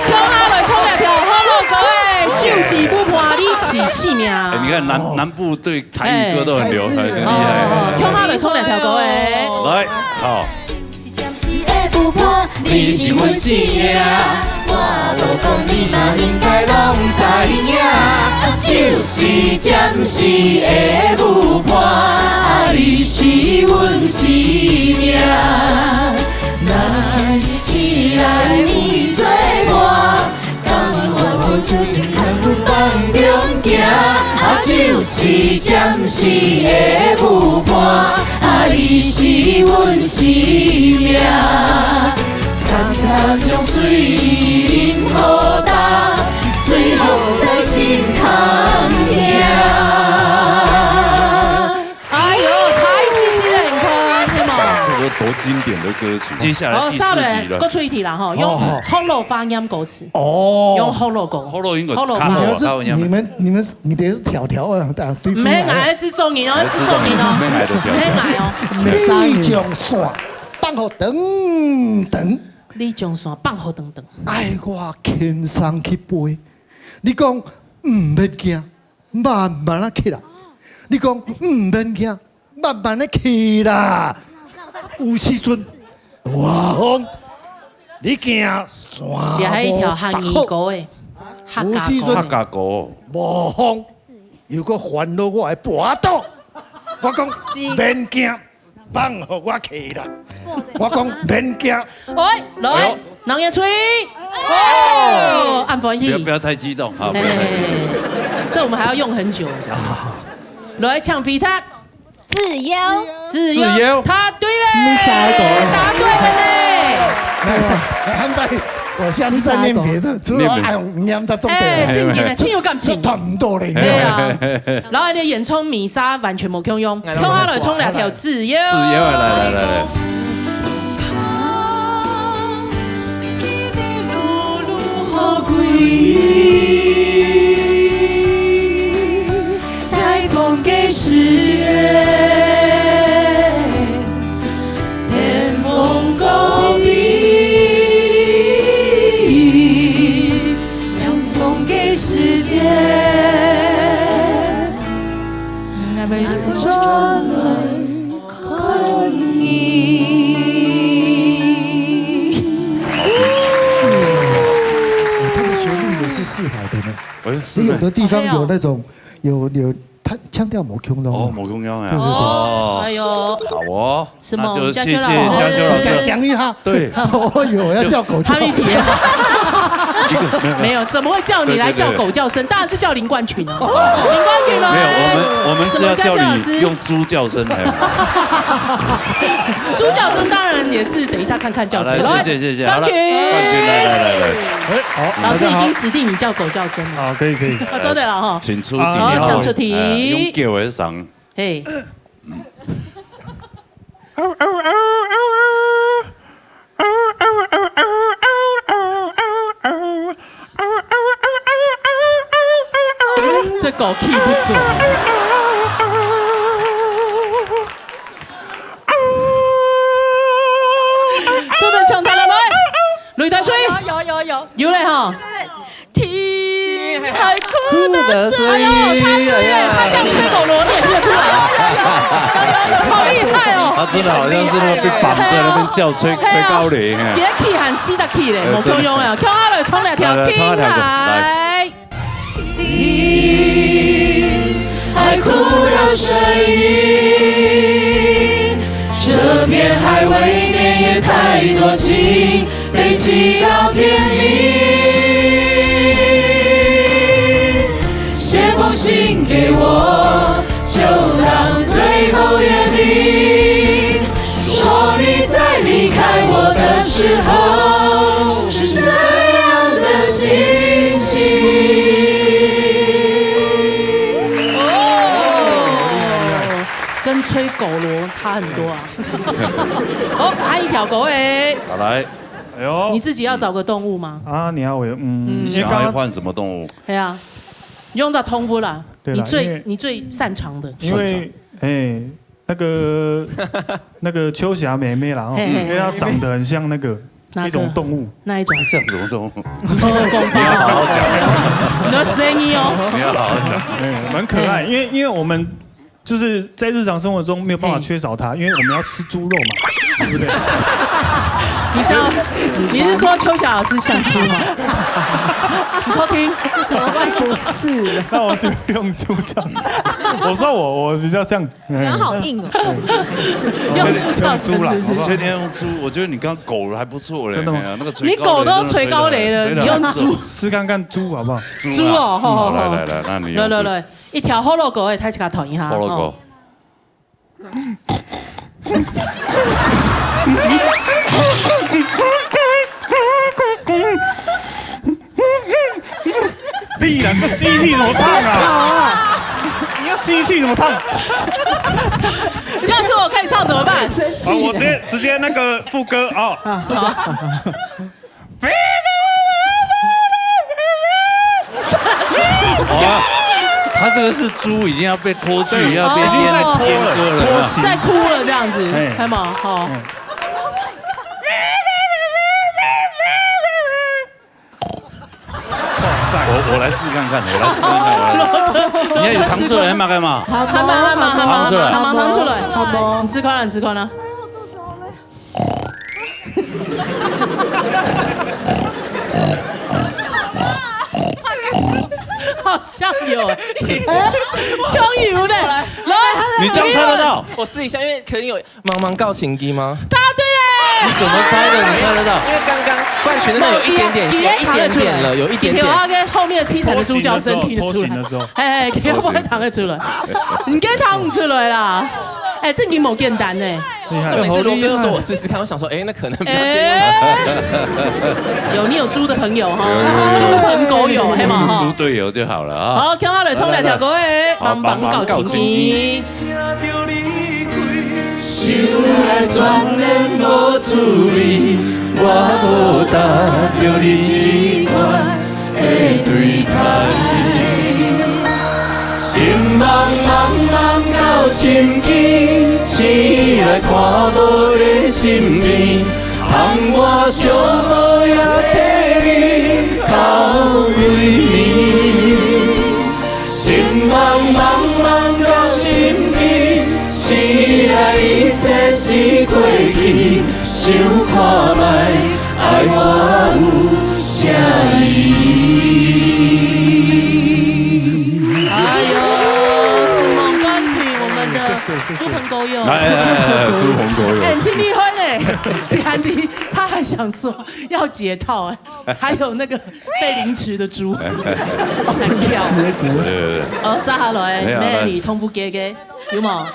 共下來唱這條福祿歌的，就是舞伴你是性命。哎，你看南，哦。南部對台語歌都很流行，哎。很厲害。哦，共下來唱這條歌的。來，好。 是暫時的舞伴，你是阮性命。我無講，你嘛應該攏知影。啊，就是暫時的舞伴，啊，你是阮性命。若是醒來有你做伴， 敢有法度就近牽阮放中行？啊，就是暫時的舞伴，啊，你是阮性命。慘慘將水啉予焦，水落在心坎疼。 哎呦，差一息息咧，你看，對嗎？這個多經典的歌曲。接下來第四題了。哦，好咧，閣出一題啦，吼，用，哦，好。福佬話唸歌詞。哦。用福佬歌。福佬應該較好啊，福佬歌。較好唸。你們是，你們，你們是，你等於是挑挑啊，對，毋係，對，𠊎係製作人哦，製作人哦，毋係𠊎的挑挑。毋係𠊎哦。你將線放好長長。你將線放好長長。愛我輕鬆去飛。你講，毋免驚， 慢慢仔去啦。你講，毋免驚，慢慢仔去啦。有時陣，大風，你驚山這係一條客語歌誒，無白虎。客家歌。有時陣，客家歌。無風，又閣煩惱我的跋倒。我講，是。免驚， 放予我去啦。我講免驚。喂，來，哎呦。人也吹。哦，恁歡喜。不要，不要太激動，好，不要太激動。嘿，嘿，嘿，嘿。這我們還要用很久。啊。來，請回答。子悠。子悠。子悠。答對咧。你啥个？答對了呢。沒有，很棒。 我下次再念別的，除了愛用念的重點。哎，正經的，真有感情。這團毋到咧，你知道嗎？對啊，然後你的演唱Misa完全無共樣，哎，共下來唱兩條自由。自由啊，來，來，來，來。哦，它的旋律也是四拍的呢。哎，是呢。也有的地方有那種，有，有，它腔調無共樣。哦，無共樣啊。對，對，對。哦，哎呦。好哦。 什麼？那就謝謝嘉修老師。嘉修老師。講一下。對。我有要叫狗叫。他一體。沒有，沒有，沒有，怎麼會叫你來叫狗叫聲？對，對，對。當然是叫林冠群啊。林冠群啊。沒有，我們，我們是要叫你用豬叫聲來。什麼叫叫老師？豬叫聲當然也是等一下看看叫誰。好，來，謝謝，謝謝。好了，冠群。冠群，來，來，來，來。哎，好，老師已經指定你叫狗叫聲了。大家好。好，真的了哈。請出題。好，請出題。哎，用狗的聲。 嘿。這狗key不準。真的搶答了沒？ 擂台吹。有，有，有，有。有咧吼。天還哭的聲音。哎呦，他對咧，他這樣吹狗螺，你也聽得出來哦。好厲害哦。他真的好像是那個被綁在那邊叫吹，嘿啊。吹狗螺，嘿。也key還四十key咧，哎，無共樣啊，真的。共下來唱兩條，來，來，唱兩條，來。聽來。 天還哭的聲音，這片海未免也太多情，悲泣到天明。跟吹狗螺差很多啊。好，下一條歌誒，好，來，哎呦，你自己要找個動物嗎？啊，你要我，嗯，嗯因為剛剛想要換什麼動物？哎呀，用到通夫啦，對啦你最因為你最擅长的。因為哎，那個那個秋霞妹妹啦，哦，嘿嘿因為她長得很像那個哪個一種動物，那一種？像什麼動物？你要好好讲，你的声音哦。你要好好讲。哎，蛮可愛，因為因為我們就是在日常生活中沒有辦法缺少它，因為我們要吃豬肉嘛，對不對？你是要你是说秋霞老师像猪吗？你偷听，不是，那我就用豬叫。我說我我比較像，嗯讲好硬哦。用猪叫用猪啦是不是你确定要用猪？我觉得你刚狗了还不错嘞，真的吗哎呀那个你狗都吹高雷了，你用猪试看看猪好不好？猪猪哦，吼吼吼好来来来，那你用猪来来来，一条 Holo 狗哎，太起卡团一下，Holo 狗哦。屁啦，这个吸气怎么唱啊？你要吸气怎么唱？要是我可以唱怎么办？好，我直接直接那个副歌哦。哇，他这个是猪，已经要被拖去，要被已经在阉拖了阉割了。拖行在哭了这样子哎，还吗？好，哇塞，我我来试看看，我来试看看，我来。你要有糖出来，还嘛干嘛？好吗？好吗？好吗？好出来好吗？糖出来。好吗？你吃快了，你吃快了。好像有，终于有嘞，来，你这样猜得到？我试一下，因为可能有茫茫告情机吗？答对嘞。你怎么猜的？你猜得到？因为刚刚冠群那边有一点点，有有一点点了，有一点点。我要跟后面七成的助教生听得出来拖行的时候拖行的时候。哎，给我们糖得出来，你给糖出来啦。哎，这你某简单呢。厉害重点是罗哥又说我试试看，我想说，哎，那可能比较接近。哎，有你有猪的朋友哈，猪朋狗友，嘿嘛哈是猪。队友就好了啊。好，听好了，冲两条歌哎，好帮忙搞情帮忙搞情敌。写着你开，想来全然无滋味，我无值得你这款的对待。心茫茫梦到深更，醒来看无你身边，含我上好也替你哭几暝。 心茫茫梦到深更，醒来一切是过去，想看覓，爱我有啥意义？哎呦，是猛歌曲，我们的猪朋狗友。哎哎哎哎，猪朋狗友哎，很厉害呢。你看你，他还想说要解套哎，还有那个被凌迟的猪，很跳。对对对，哦，接下來没有了，Melody同步给给，有冇？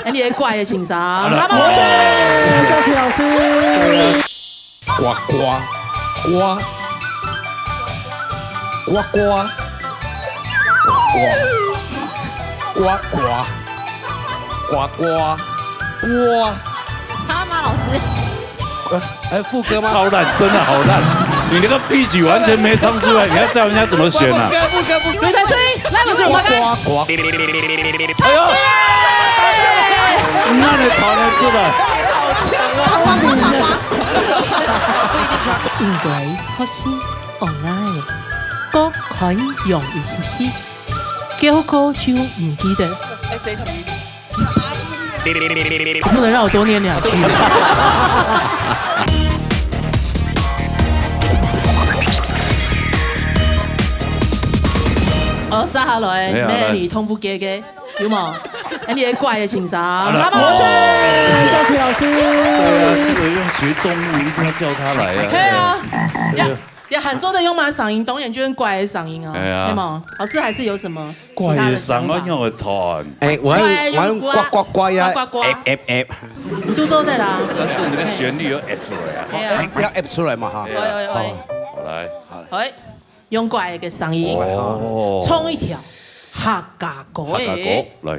哎，你的怪的先生，妈妈老师，赵琪老师，呱呱呱呱呱呱呱呱呱呱。他吗，老师？哎，副歌吗？超烂，真的好烂！你那个 pitch 完全没唱出来，你要叫人家怎么选啊？副歌，副歌，副歌。刘台春，来，我们马上。呱呱。哎呦，那你弹得出来？因為學生戇呆，各款用一息息，結果就毋記得。不能讓我多念兩句。哦，接下來沒有了，Melody同步給給，有冇？哎，你的怪的先生，媽媽老師。赵琪老师，对啊，这个要学动物，一定要叫他来啊。对啊，要要喊做得用嘛聲音，當然就用怪的聲音啊，哎呀对吗？老师还是有什么其怪的他的想法声音？要会弹。哎，我要我要呱呱呱呀，呱呱呱哎哎哎，你都做得啦。但是你的旋律要 add 出来啊。哎呀，要 app 出来嘛哈。喂喂喂，好来，喂，用怪个声音，哦，唱一條客家歌客家的。歌来。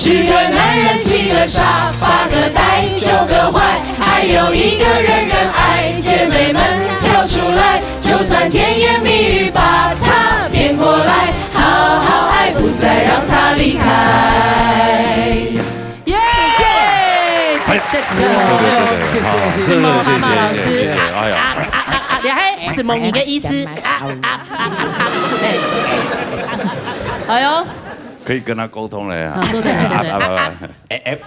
十个男人，七个傻，八个呆，九个坏，还有一个人人爱。姐妹们跳出来，就算甜言蜜语把它骗过来，好好爱，不再让它离开。耶！谢谢，谢谢，对对对对，谢谢，好谢谢。是谢谢蛤蟆老师，谢谢，啊哎呀，啊啊啊啊！你还是蒙你个意思，啊啊啊啊啊！哎，哎呦，可以跟他沟通了呀。好，坐等，坐等。来来来，哎哎，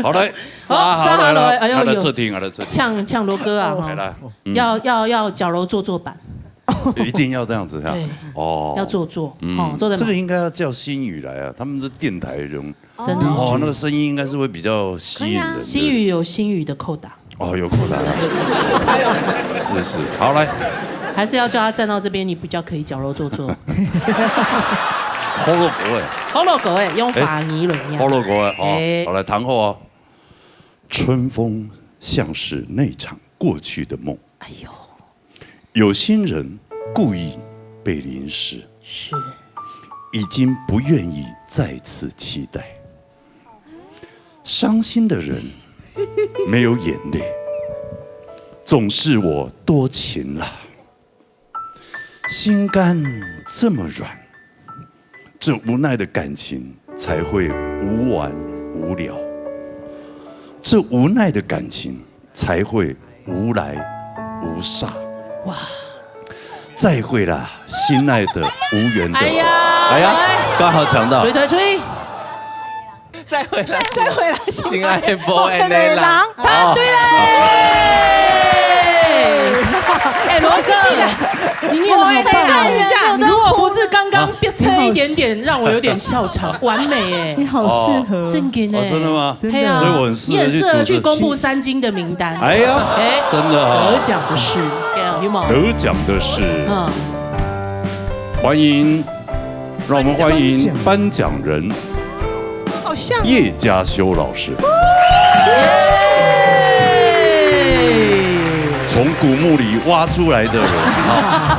好嘞，好，好嘞，好嘞，哎呦好嘞，呦，出庭，好嘞，出庭。唱唱罗哥啊哈，来啦，嗯要要要矫揉做作版，一定要这样子哈。对，哦，要做作，嗯哦，做得这个应该要叫心语来啊，他们是电台人，真的哦，哦，那个声音应该是会比较吸引人。心语有心语的扣打，哦，有扣打了，是是，好来，还是要叫他站到这边，你比较可以矫揉做作。好了，各位，好了，各位，用法语论呀好。了，各位，好，哎好来，谈后啊，春风像是那场过去的梦，哎呦，有心人故意被淋湿，是已经不愿意再次期待。伤心的人没有眼泪，总是我多情了。心肝这么软，这无奈的感情才会无完无了，这无奈的感情才会无来无煞。哇，再会啦，心爱的无缘的。哎呀哎呀，刚好抢到擂。台吹，再会啦，再会啦，心爱的无缘的人。答对了。哎，罗哥，你念的好棒哦！等一下如果不是刚刚别车一点点，让我有点笑场，完美哎。你好适合，正经哎，哦，真的吗？真的嘿啊所以我很适合你很适合去去主持公布三金的名单。哎呀，哎，真的哦得奖的是，有没有？得奖的是嗯，欢迎，让我们欢迎颁奖人好像叶嘉修老师。耶！从古墓里挖出来的人啊，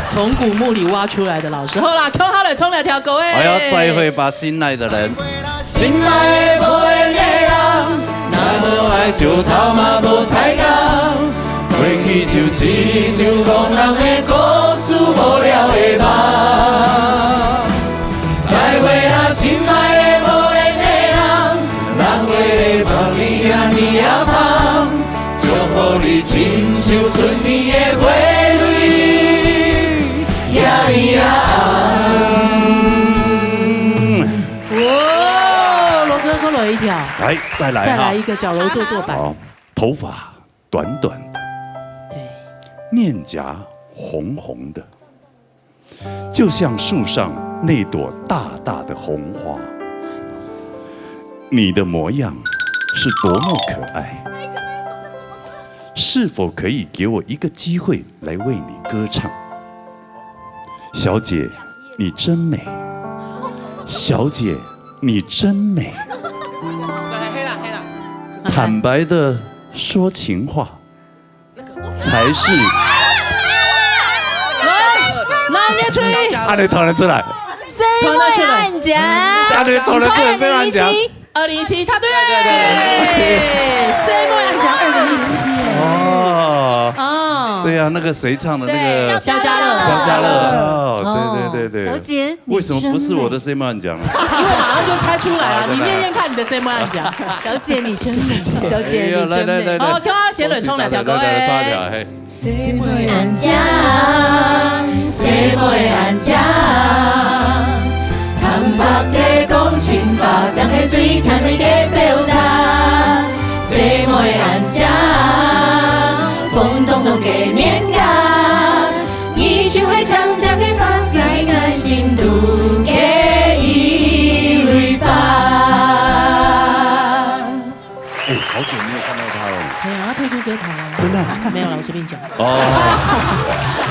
从古墓里挖出来的老师，好啦，看好了，冲两条狗哎。哎呀，再会吧，心爱的人。心爱的无缘的人，若无爱，石头嘛无彩工。过去就一場空人的故事，无聊的梦。再会啦，心爱的无缘的人，六月的梦伊遐尔仔芳，祝福你亲像春天的花蕊，遐尔仔红。哇，罗哥，给我来一条，来，再来哈再来一个矫揉做作版。好，头发短短的，对，面颊红红的，就像树上那朵大大的红花。你的模样是多么可爱，是否可以给我一个机会来为你歌唱？小姐，你真美。小姐，你真美。黑啦黑啦，坦白的说情话，才是来，那你吹，按你讨论出来，谁会按讲？按你讨论出来，这样讲。二零一七，他对了，谁会按讲二零一七？哦，哦，对呀，那个谁唱的那个对，萧家乐，萧家乐，哦，哦对对对对，小姐，为什么不是我的谁会按讲啊？因为马上就猜出来了，你念念看你的谁会按讲。小姐你真美，小姐哎呀你真美。来来来好，看我先来冲两条歌来来来，哎。抓起来，嘿。谁会按讲？谁会按讲？坦白地讲情话，才是最甜蜜的表达。谁会按讲？风动动的面庞，你就会常常的放在我心中的一蕊花。哎，好久没有看到他了。哎呀，他退出歌坛了。真的啊？没有了，我随便讲。哦，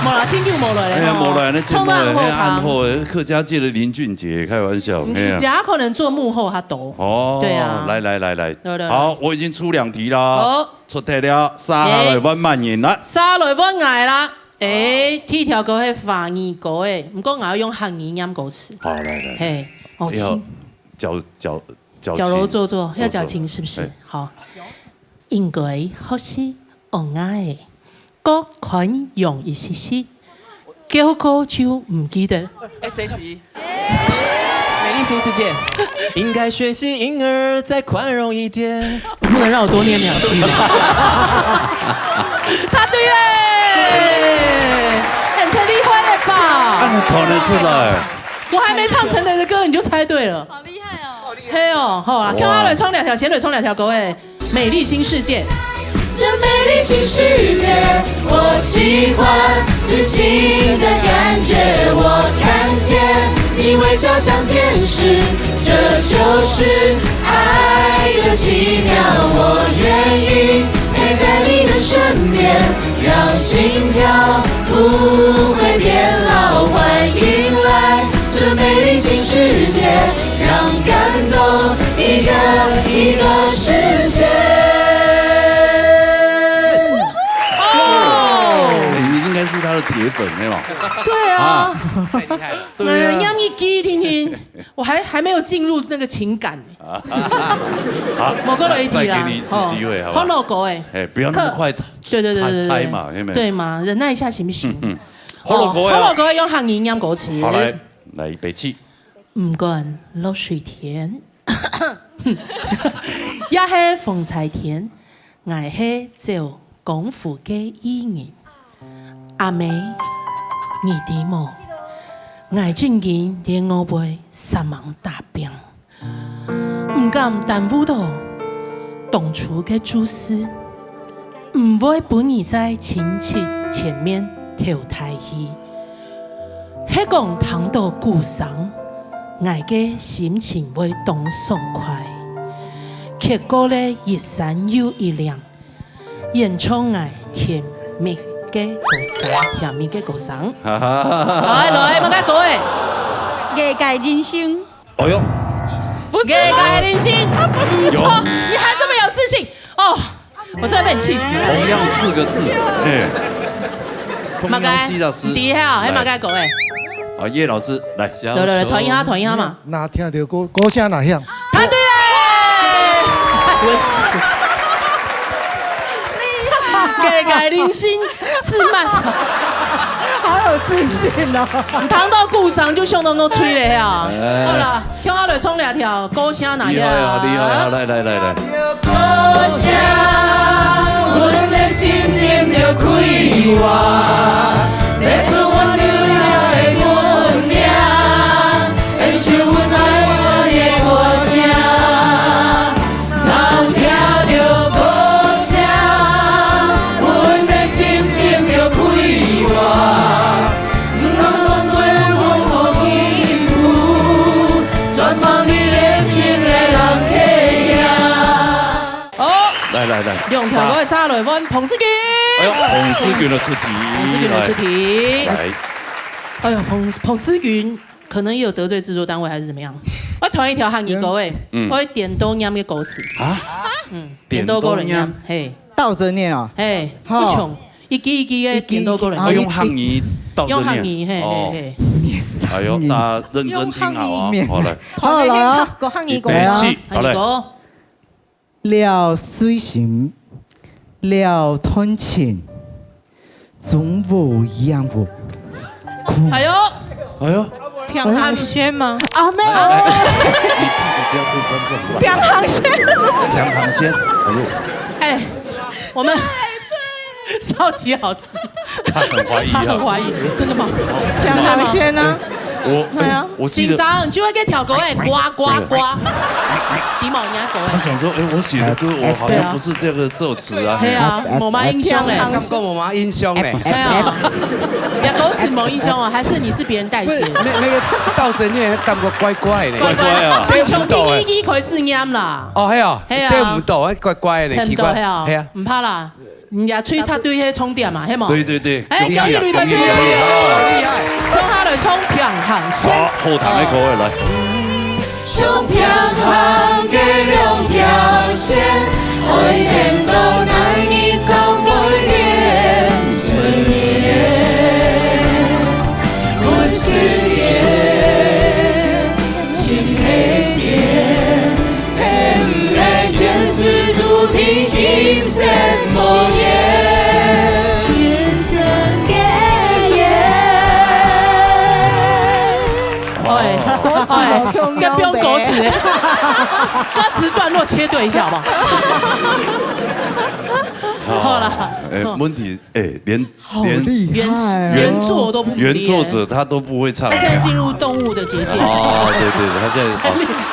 没了，新旧没了嘞。哎呀，吼没了，那节目冲到暗后哎，暗堂。后哎，客家界的林俊杰，开玩笑，你哎呀等下可能做幕后，他懂。哦，对啊来来来来来，对对对好，我已经出两题了，好，出题了，三下来，我慢点来。三下来问𠊎啦。哎，第一條歌係華語歌誒，毋過𠊎愛用客語念歌詞。好，来来，嘿，哦，哎呦請矫、矫、矫情。矫揉做作，要矫情是不是？哎。好。應該學習學𠊎个，各寬容一息息，久久就毋記得。S H E。美麗新世界。應該學習嬰兒再寬容一點。不能讓我多念兩句嗎？答對嘞！欸，太厲害了吧！啊，你看得出來。我還沒唱陳雷的歌，你就猜對了。好厲害哦！嘿哦，好啦，好啊。共下來唱兩條，先來唱兩條歌欸。美麗新世界。這美麗新世界，我喜歡自信的感覺。我看見你微笑像天使，這就是愛的奇妙。我願意陪在你的身邊，讓心跳不會變老。歡迎來這美麗新世界，讓感動一個一個實現。哦。欸，你應該是他的鐵粉，對嗎？對啊。啊。太厲害了。對啊。哎，念一句聽聽，我還、還沒有進入那個情感。好，無過來一題啦。再給你一次機會，好不好？好老歌欸。欸，不要那麼快，可、對對對對對。猜嘛，有沒有？對嘛，忍耐一下行不行？嗯，嗯。好老歌欸。好老歌用客語念歌詞。好，來，來，預備起。毋管落水天，也係風災天，𠊎係走江湖个藝人。阿姆，你知無？𠊎正經在外背煞猛打拚，毋敢耽誤到當初个注視，毋會分你在親戚前面頭大氣。係講聽到鼓聲，𠊎个心情會當爽快，卻過了一山又一嶺， 演唱𠊎甜蜜个歌聲，甜蜜个歌聲。來，來，麼个歌欸？《藝界人生》。哎喲，不是嗎？《藝界人生》，不錯，有。你還這麼有自信哦！我真的被你氣死了。同樣四個字，欸，同樣四個字。麼个？你第一下，還麼个歌欸？來。啊，葉老師，來，來來來，彈一下，彈一下嘛。若聽到歌，歌聲若響。答對了！我《藝界人生》是慢。好有自信哦。你聽到鼓聲就想到我吹了呀。哎。好了，共下來唱兩條，歌聲若響。厲害啊，厲害啊，來來來來。歌聲，阮的心情就快活，帶出阮流浪的本領。 好，來來來，兩條歌下來換彭思均。哎喲，彭思均的出題，彭思均的出題。來。哎喲，彭、彭思均 可能也有得罪製作單位還是怎麼樣。我彈一條客語歌欸，嗯。我會顛倒唸个歌詞。啊？嗯，顛倒過來唸，顛倒唸？嘿。倒著唸啊？嘿，好。不像，一句一句个顛倒過來唸。一句一句，啊，用客語倒著唸。用客語，嘿，哦。嘿，嘿。哎喲，大家認真聽好啊。用客語。好，來。好，來啊。講客語歌。預備起，好，來。客語歌。 了水深，了斷情，終無影無。哎喲，哎喲，平行線嗎？阿妹，哎，哎，哎，你，你不要对观众，平行線。平行線，哎呦，哎，我们少奇老师，他很怀疑啊。他很怀疑，真的吗？平行線呢？我，哎，哎呀。 我记得先生，你就會去挑歌欸，呱呱呱。对。低毛人家狗欸。他想说，哎，我写的歌，我好像不是这个作词啊。对啊，嘿啊，无嘛印象嘞。感觉无嘛印象嘞。哎呀，你的歌词没印象啊，还是你是别人代写？不是，那，那个倒着念，感觉怪怪的。怪怪啊。你从第一句开始念啦。哦，嘿啊，嘿啊。听不懂，怪怪的，听不懂，奇怪。嘿啊，嘿啊。唔怕啦。 嗯，也吹他对迄重点嘛，系无？对对对，哎，恭喜恭喜你，恭喜恭喜，恭喜，好，好。厉害。让他来唱平行线。好，好听的歌来。唱平行个两条线，爱天都在你窗外变色，不是夜，心黑点。金色无言，金色的夜。哎，哎，要不用歌词，歌词段落切对一下好不好？好啦，哎，问题，哎，连好厉害、哦！原原作都不，原作者他都不会唱。他现在进入动物的结界。哦，对对对，他现在。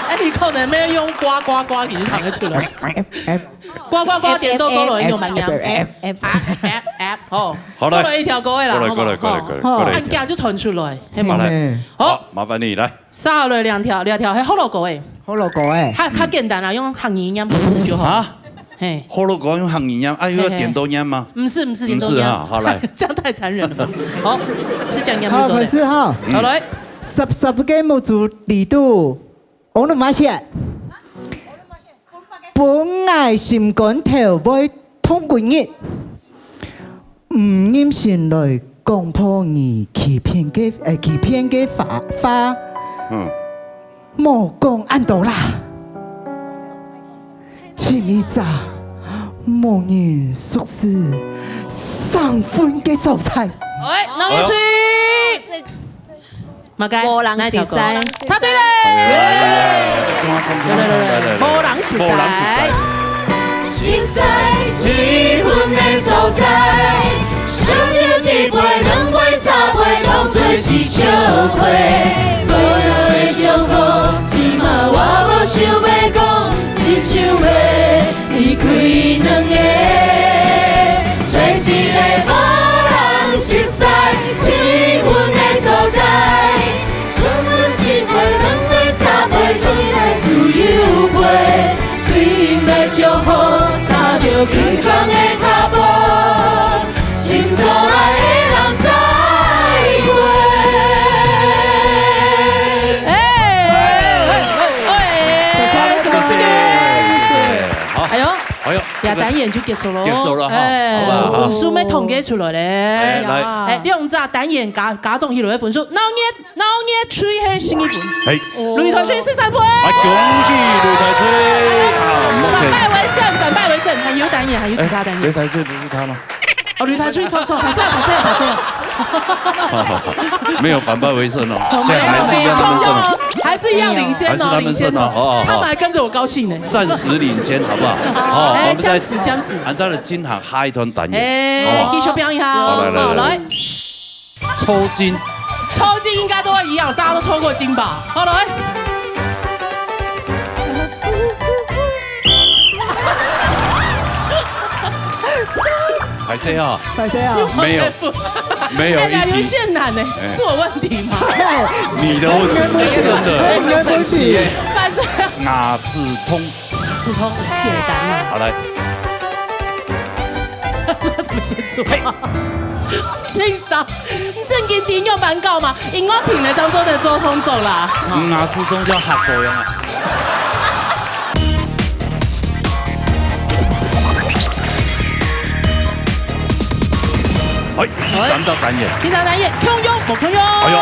哎，你可能没有用呱呱呱，你就唱得出来。呱呱呱，点到过来用蛮样。哎哎哎，哦，好来，过来一条歌的啦，过来过来过来过来过来，按价就弹出来，系嘛？好，麻烦你来。下来两条，两条，系好老歌诶，好老歌诶，它它简单啊，用汉语念不是就好啊。 嘿，好了，我用汉语念，啊，又要点到念吗？不是不是点到念，好来，这样太残忍了吧？好，是这样念不好，开始哈，好来，十十个目珠里肚，我都没写，本来心肝头会痛几日，唔忍心来讲破你欺骗个，呃，欺骗个话话。嗯。 莫讲恁多啦，尋一隻無人熟識、生份个所在。哎，那我去。马该，无人熟悉。答对了。来来来来来，无人熟悉。无人熟悉。熟悉，一份的所在。 小酒一杯、两杯、三杯，当作是笑话。无聊的祝福，这马我无想要讲，只想要离开两个，做一个无人熟悉、一份的所在。小酒一杯、两杯、三杯，只来自由飞。 天来祝福，踏着轻松的脚步，心所爱的人再会。哎，哎，哎，谢谢，谢谢。好，哎呦，哎呦，呀，单元就结束了，结束了哈，哎，好吧，好分数没统计出来嘞。哎来，哎，两只单元加加总起来的分数，闹热闹热吹黑新一分。哎，擂台吹十三分。啊，恭喜擂台吹啊，目反前败为胜，反败为胜，还有单元，还有其他单元。擂台吹不是他吗？哦，擂台吹错错，还是要还是要还是要。没有反败为胜哦，现在还是一样那么胜哦。还是一样领先哦，还是他们胜哦领先哦。哦哦他们还跟着我高兴呢。暂时领先好不好？好，哎，我们再这样子，这样子。按照了金行下一段单元，哎，好不好？继续表演哈。好来来来好来。抽筋，抽筋应该都会一样，大家都抽过筋吧？好来。还这样，还这样，没有，没有哎呀，有一一滴，些难呢，是我问题吗？你的问题，真的，你的问题。反正牙齿痛，是痛，简单嘛。好来，那怎么先做？先生，你正经点用蛮高嘛？音乐厅的张周的周通走啦。牙齿痛叫黑狗样啊。哎，第三个单元，第三单元，共样无共样？哎呦，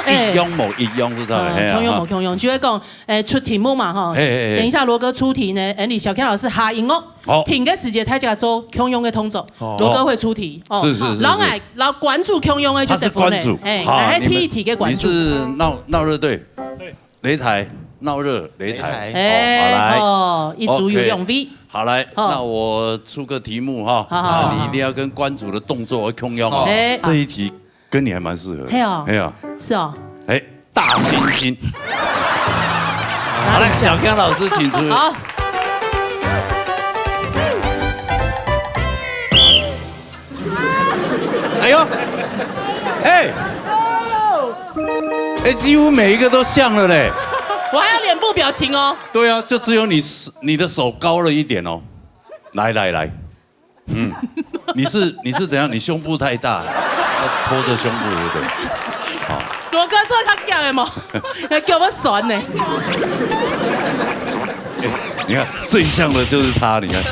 哎一样无一样是啥？嗯，嘿啊共样无共样，就会讲，哎，出题目嘛哈。嘿嘿嘿等一下罗哥出题呢，哎，你小 K 老师下音乐。好停个时间，大家做共样个动作，罗哥会出题哦。是是是是然后哎，然后关注共样个就得分嘞。他是关注哎，好来你们第一题个关注。你是闹闹热队，擂台闹热擂台，哎哦好来，哦，一组有两位。好来，好那我出个题目哈，好好好啊你一定要跟关主的动作共样哦。哎这一题跟你还蛮适合的。嘿哦哎呀，是哦。哎，大猩猩。好来，小刚老师请出。好，哎呦，哎，哎，几乎每一个都像了嘞。我还有脸部表情哦。对啊，就只有你你的手高了一点哦。来来来，嗯，你是你是怎样？你胸部太大，要拖着胸部，对不对？好，罗哥做他讲的吗？要给我酸呢。哎，你看最像的就是他，你看。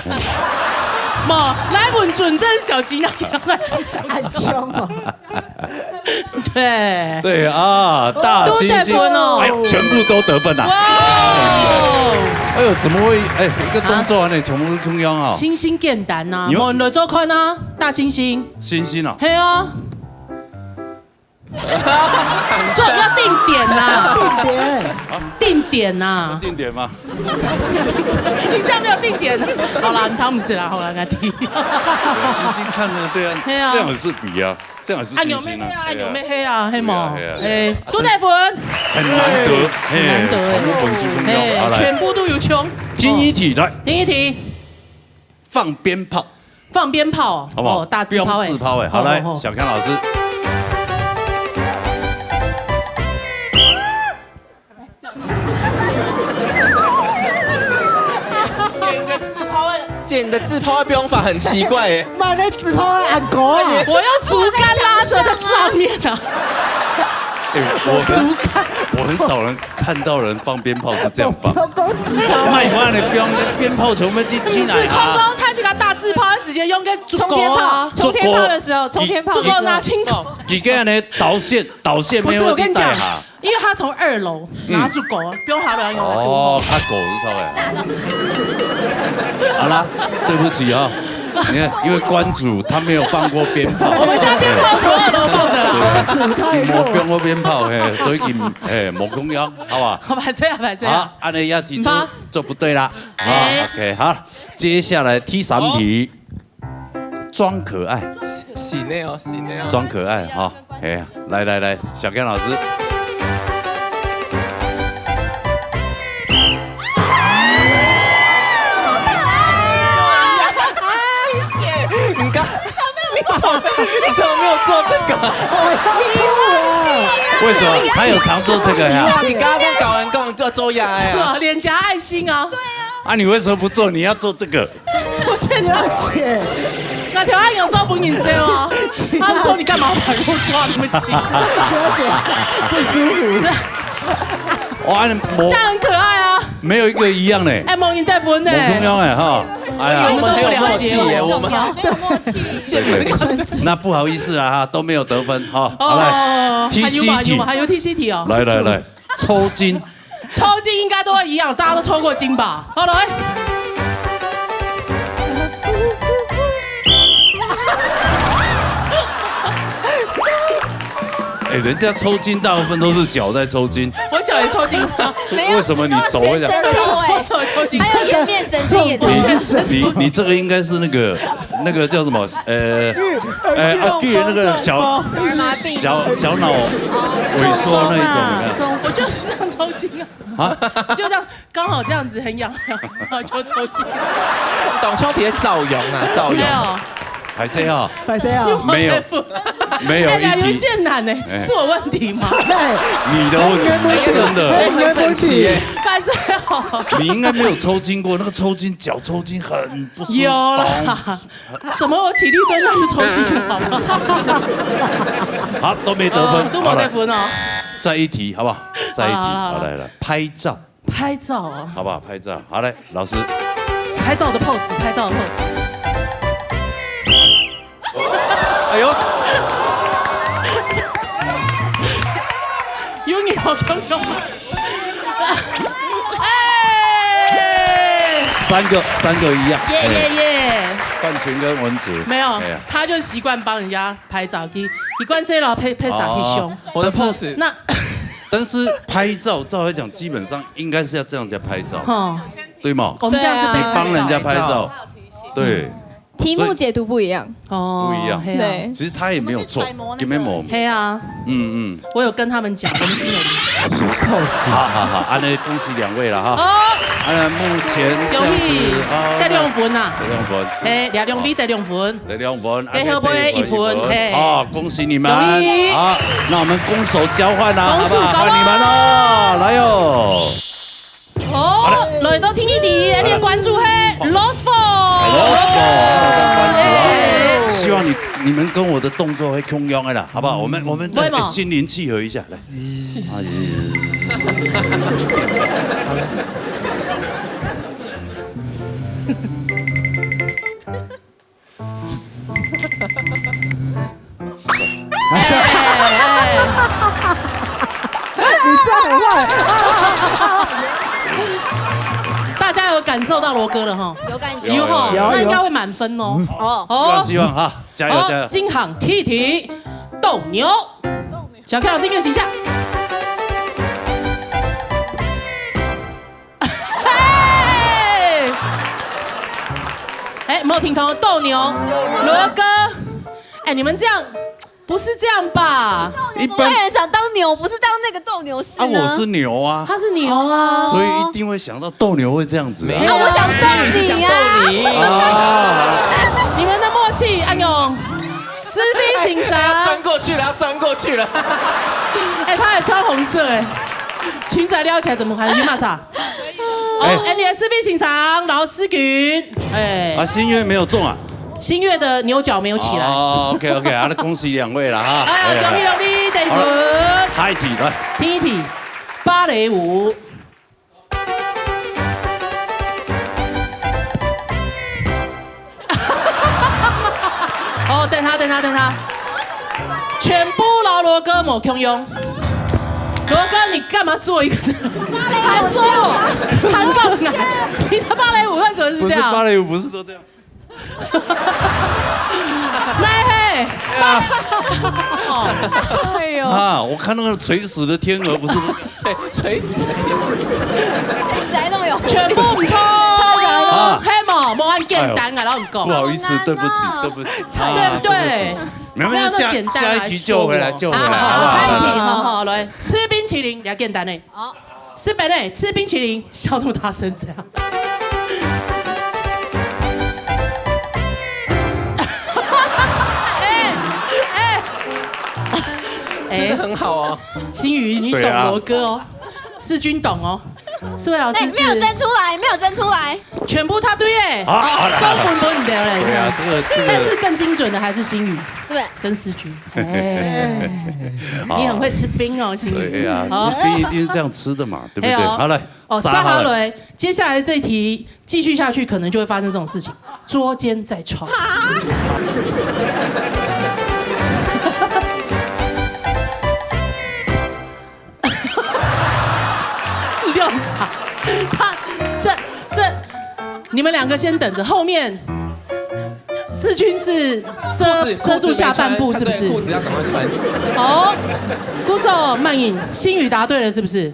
嘛，来问准正小吉，那给他们讲小吉。凶哦。對。對啊，大猩猩，都得分哦。哎呦，全部都得分啊！哇哦！哎呦，怎麼會？哎，一個動作呢，全部都共樣啊。猩猩簡單啊，你有無你來做看啊，大猩猩。猩猩啊。嘿啊。這要定點啦。定點。定點啊。定點嗎？你這樣沒有定點。好啦，你他們是啦，好啦，那題。猩猩看那個，對啊，嘿啊。這樣也是比啊。 這樣也是啊，猩猩啊，牛咩黑啊，對啊。牛咩黑啊，係無？對啊，對啊。哎，都得分。很難得，嘿，難得欸。全部分數不一樣。嘿，好，來。全部都有衝。第一題，來。第一題。放鞭炮。放鞭炮哦，好不好？哦，大字炮欸。不用自拋欸，好，來，好，好。小剛老師。 姐，你的自拋的，姐，你的自拋的標法很奇怪欸。媽的，自拋的俺哥啊！我用竹竿拉著在上面啊。哎，我很，竹竿。我很少人看到人放鞭炮是這樣放。我，我，我，賣花的鞭，鞭炮全部去，去哪啊？你是空中，他這個大字拋的時間用個竹篙啊。衝天炮，衝天炮的時候，衝天炮的時候。竹篙拿清楚。哦，你剛才導線，導線沒有帶好。不是，我跟你講， 因為他從二樓拿竹篙，嗯。不用他的，用他的。哦，他狗是稍微。好啦，對不起啊，你看，因為關主他沒有放過鞭炮。我們家鞭炮從二樓放的啦。對，你沒放過鞭炮，嘿，所以你，嘿，沒共樣，好吧？好，歹勢啊，歹勢啊。好，按呢也提出毋怕。做不對啦。好，哎。OK，好，接下來第三題。 裝可愛。新的哦，新的哦。裝可愛哈，哎呀，來來來，小剛老師。姐，你剛，你怎麼，你怎麼沒有做這個？為什麼？他有常做這個呀？你剛剛跟搞完工就做呀，哎呀。是啊，臉頰愛心啊。對啊。啊，你為什麼不做？你要做這個。 我覺得，小姐。那條阿勇做不你笑啊？他就說：“你幹嘛把肉抓那麼緊？”小姐，不舒服。哇，你無，這樣很可愛啊。沒有一個一樣呢。哎，無人得分呢。無共樣欸，哈。哎呀。我們很有默契耶，我們。很有默契。謝謝。那不好意思啊，哈，都沒有得分，哈。好，來，哦，第四題。還有嗎？還有嗎？還有第四題哦。來，來，來。 抽筋。抽筋應該都會一樣，大家都抽過筋吧？好，來。哎，人家抽筋大部分都是腳在抽筋。我腳也抽筋嗎？沒有，為什麼你手會這樣？我手抽筋。還有顏面神經也抽筋。你，你，你這個應該是那個，那個叫什麼？呃，呃，啊，對，那個小，小，小腦萎縮那一種，有沒有？我就是這樣抽筋啊。 啊？就這樣，剛好這樣子很癢，然後就抽筋。當初在造謠啊，造謠。沒有。歹勢啊。歹勢啊。沒有，沒有一題。哎呀，有些難欸，哎。是我問題嗎？你的問題，真的。我很整齊耶。歹勢哦。你應該沒有抽筋過，那個抽筋，腳抽筋很不舒服。有啦。 怎麼我起立蹲下就抽筋了？好，都沒得分。哦，都沒得分哦。好，來，再一題，好不好？再一題，好了，好了，好了。好，來，來，拍照。拍照啊。好不好？拍照，好，來，老師。拍照的pose，拍照的pose。哎呦。有你好朋友吗？哎。三個，三個一樣。耶，耶，耶。哎。冠群跟文子。沒有，哎呀。他就習慣幫人家拍照，你，你關係了，拍，拍啥去凶？哦，我的pose。那但是拍照，照理講，基本上應該是要這樣子拍照，吼。對嗎？我們這樣是拍，對啊。你幫人家拍照，拍照。對。 題目解讀不一樣。哦，不一樣。嘿啊。對。其實他也沒有錯，也沒有。嘿啊。嗯，嗯。我有跟他們講，我們心有靈犀。是。好，好，好，按呢恭喜兩位了哈。哦。按呢目前這樣子，恭喜，哦，得兩分啊。得兩分。嘿，兩位得兩分。得兩分，給後背一分，嘿。好，恭喜你們。恭喜。好，那我們攻守交換啦，攻守交換。好不好？換你們嘍，來喲。 哦，來到第二題，你的關注係Lost Boy。Lost Boy，好，關注啊。哎。希望你，你們跟我的動作會共樣的啦，好不好？我們，我們再，會嗎？哎，心靈契合一下，來。哎呀。大家有感受到羅哥了哈？有感覺。有哈，有，那應該會滿分哦。有。哦。希望，希望哈，加油，好，加油。金行第一題，鬥牛。小K老師，你有形象。嘿！哎，沒有聽懂，鬥牛，羅哥。哎，你們這樣，不是這樣吧？一般外人想當牛，不是當那個鬥牛士呢？啊，我是牛啊。他是牛啊。所以一定會想到鬥牛會這樣子啊。沒有啊，我想鬥你啊。心裡是想鬥你。啊。你們的默契，哎呦，士兵形象。要鑽過去了，要鑽過去了。哎，他還穿紅色哎，裙子還撩起來，怎麼還有嘛啥？哦，哎。哎，你的士兵形象，然後思君，哎。啊，心月沒有中啊。 新月的牛角沒有起來。哦，OK，OK，好，那恭喜兩位了哈。哎，哎，恭喜兩位得分。好了，下一題，來。第一題，芭蕾舞。哦，等下，等下，等下，全部摎羅哥無共樣。羅哥，你幹嘛做一個這個？還說我，還講啊，你的芭蕾舞為什麼是這樣？不是芭蕾舞，不是都這樣。 那嘿，哦，哎呦，啊，我看那個垂死的天鵝不是垂，垂死的天鵝。垂死還那麼有活力。全部毋錯，啊。嘿嘛，無恁簡單啊，哎呦，摎你講。不好意思，對不起，對不起，啊，對不對？對不起。沒有，沒有，沒有那麼簡單，下，下一題救回來，救回來，啊，好不好？下一題，好，好，來，吃冰淇淋，比較簡單的。好。 是本來吃冰淇淋笑到大聲這樣。哎，哎，吃得很好哦。哎，心宇，你懂羅哥哦，對啊。世鈞懂哦。世偉老師是，哎，沒有伸出來，沒有伸出來。全部答對耶。啊，好了，好了。送分分你的嘞。對啊，這個，這個。但是更精準的還是心宇。對。跟世鈞。 哎，你很會吃冰哦，心宇。對呀，好。吃冰一定是這樣吃的嘛，對不對？哎呦。好，來，哦，撒哈拉。撒哈拉，接下來這一題繼續下去，可能就會發生這種事情，捉奸在床。哈？你不要傻，他，這，這，你們兩個先等著，後面世鈞是遮，褲子，遮住下半部，褲子沒穿，是不是？對，褲子要趕快穿。哦，鼓手慢飲，心宇答對了，是不是？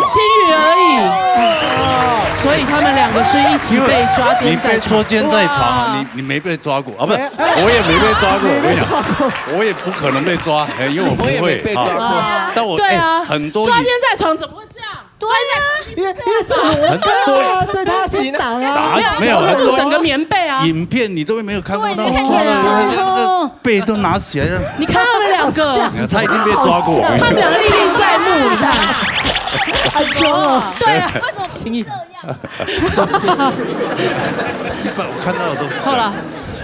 心宇而已。所以他們兩個是一起被抓奸在床。你被捉奸在床啊，哇。你，你沒被抓過啊？不是，哎，哎，我也沒被抓過，我跟你講，你沒抓過。我也不可能被抓，哎，因為我不會，我也沒被抓過。啊。但我，對啊，哎，很多以，抓奸在床怎麼會這樣？對啊。抓奸在床是這樣。因為，因為是羅哥啊，很多所以他先擋啊。打，沒有，沒有，抓住整個棉被啊。很多影片你都沒有看過那種抓的，對，你看起來那個背都拿起來了。你看他們兩個。他一定被抓過，我跟你講。他們兩個歷歷在目，你看。好凶哦。對啊，為什麼不這樣？ 一般我看到的都，好了，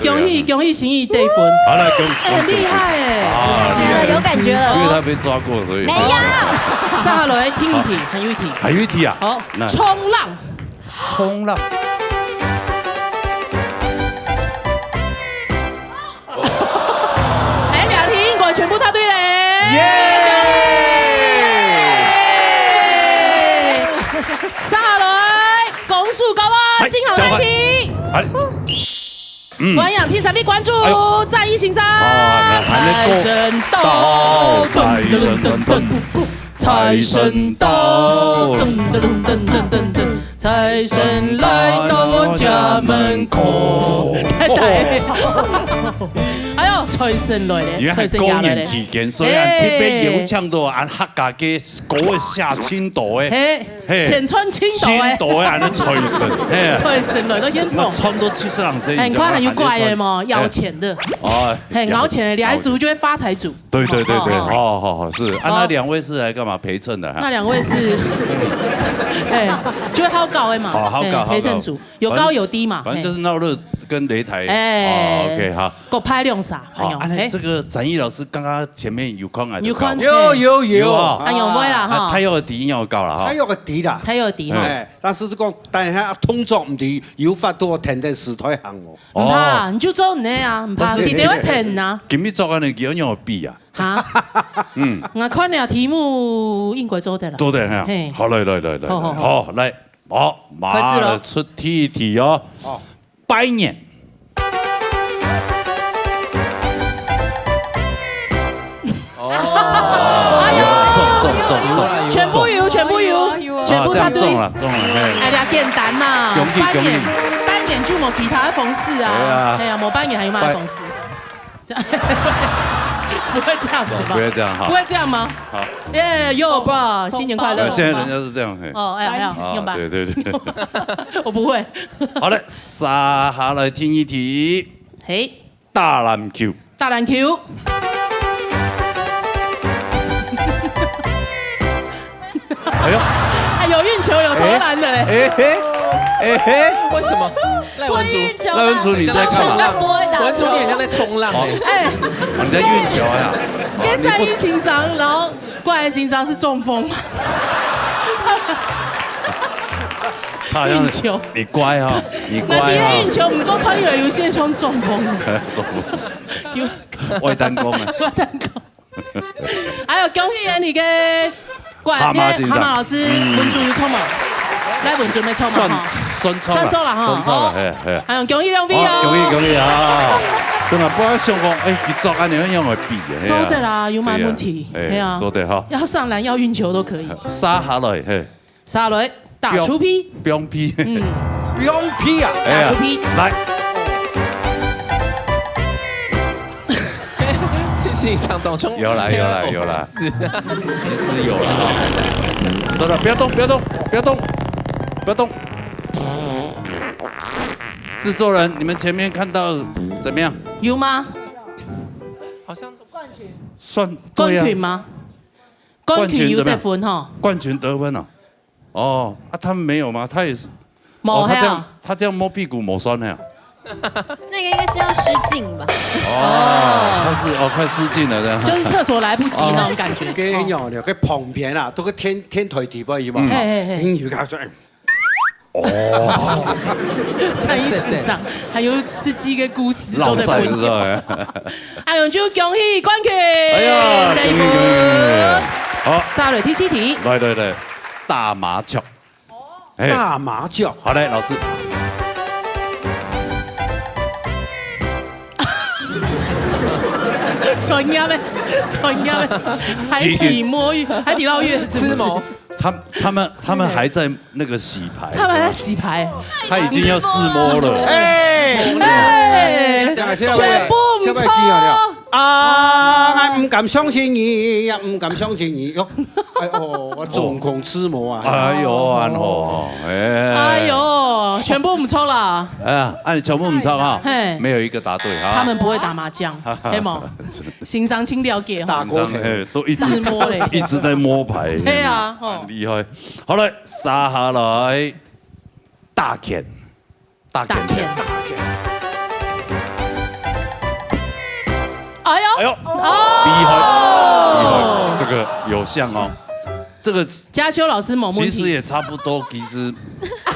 對啊。恭喜，恭喜心宇得分。好了，恭喜，哎，很厲害哎。啊，厲害。有感覺了哦。因為他被抓過，所以。沒有。撒哈拉，聽一題，還有一題。還有一題啊？好，那衝浪。衝浪。 哎，兩題應該全部答對嘞。耶！撒哈拉，公主高啊，嗨，進行下一題。交換。哎，嗯。歡迎第三位觀眾，哎呦。讚一先生，啊，還沒過。財神到，財神到，噔噔噔噔噔。 財神到，噔噔噔噔噔噔，財神來到我家門口。太太。哎喲，財神來了，因為還財神爺來了。高人期間，所以啊，哎。特別邀請到啊，客家个歌仔戲青島个，嘿，嘿，全村青島个。青島个啊，那財神，嘿。財神來到現場。什麼穿到七十郎身，很快很有怪的嘛，哎。搖錢的。哦，嘿，搖錢的，搖錢的，你還煮就會發財煮。 對，對，對，對，哦，哦，哦，哦，是。啊，好。那兩位是來幹嘛？陪襯的哈？那兩位是，哎，就會好搞的嘛，哦，好搞，哎，好搞。陪襯組，有高有低嘛，反正，反正就是鬧熱，哎。跟擂台。哎。哦，OK，好。各拍兩儕，好，哎喲，哎。啊，那這個展翼老師剛剛前面有看啊，有看，有，有，有。有啊。哎喲，會啦，哈。啊，他有个底要高了哈。他有个底啦。他有底哈。哎，但是講，等下動作毋對，有法度跈等時代行哦。毋怕啦，哦。你就做你的啊，毋怕，但是直直會跈啊。今日做安尼，佢有比啊？哈？嗯。我看了題目應該做得啦。做得哈。嘿。好，來，來，來，來，好，好，好。好，來，好，開始咯。馬上出第一題哦。哦。拜年。哦。哎喲。中，中，中，中。全部有，全部有，全部答對。啊，這樣中了，中了，嘿。哎呀，簡單啦，恭喜，拜年，恭喜。拜年就無其他的方式啊。對啊。哎呀，無拜年還有麼个方式？拜 不會這樣子吧？不會這樣哈。不會這樣嗎？好。耶，有吧？新年快樂。呃，現在人家是這樣，嘿。哦，哎呀，哎呀，啊，用吧。對，對，對。我不會。好了，接下來第二題。嘿。打籃球。打籃球。 哎喲。哎，有運球，有投籃的嘞。哎嘿，哎嘿。為什麼？賴文竹，賴文竹，你在幹嘛？很像在衝浪。文竹，你很像在衝浪欸。哎。哦，你在運球呀？跟在一情商，然後過來情商是中風。他好像是，運球。你乖哦，你乖哦。那你運球，毋過看起來有些像中風的。中風。有。外單工啊。外單工。 還有恭喜你个冠軍蛤蟆先生。蛤蟆老師，嗯。文竹有錯無？來，文竹沒錯嘛，算，哈。算錯了，算錯了哈。算錯了，哦。嘿，嘿。還有恭喜兩位哦。好，恭喜，恭喜啊！真的，不要想講，哎，佢做安尼樣會比的，嘿啊。做得啦，有麼問題？對啊，嘿啊。嘿，做得哈。要上籃，要運球都可以。接下來，嘿。 下來，打出皮。放屁。嗯。放屁啊！哎呀，打出皮。來。信息上當中有啦，有啦，有啦。是。其實有啦，哈。真的，不要動，不要動，不要动，不要动。製作人，你們前面看到怎麼樣？有嗎？好像算，對啊。冠軍嗎？ 冠軍有得分吼。冠軍怎麼樣？冠軍得分哦。哦，啊，他們沒有嗎？他也是。無，哦，他這樣，嘿啊。他這樣摸屁股無算的啊。那個應該是要失禁吧？哦，他是，哦，快失禁了，這樣。就是廁所來不及那種感覺。哦。跟你講，那個旁邊啊，都是天，天台底部，有沒有？嗯。嘿，嘿，嘿。英語跟他說，哎， 哦。在一起上，還有司機个故事做得分享。老賽是吧？哎喲，就恭喜冠軍，哎呀，第一分。恭喜，恭喜，恭喜。好。下來第四題。來，來，來，打麻將。哎。打麻將。好嘞，老師。專業的，專業的，海底摸魚，海底撈月是不是？吃毛。 他，他們，他們還在那個洗牌。他們還在洗牌。他已經要自摸了。哎，哎，等下，先不要，全部毋著。先不要急啊，啊，𠊎毋敢相信你，也毋敢相信你。喲，哎喲，我總共自摸啊。哎喲，安好，哎。哎喲，全部毋著啦。哎呀，啊，你全部毋著哈，嘿。沒有一個答對哈。他們不會打麻將，嘿無？ 先生真了解吼。大鍋頭。嘿，都一直，自摸嘞。一直在摸牌。對啊，吼。很厲害。好了，接下來，打拳，打拳。打拳。哎喲，哎喲，哦。厲害，厲害，這個有像哦。這個嘉修老師無問題。其實也差不多，其實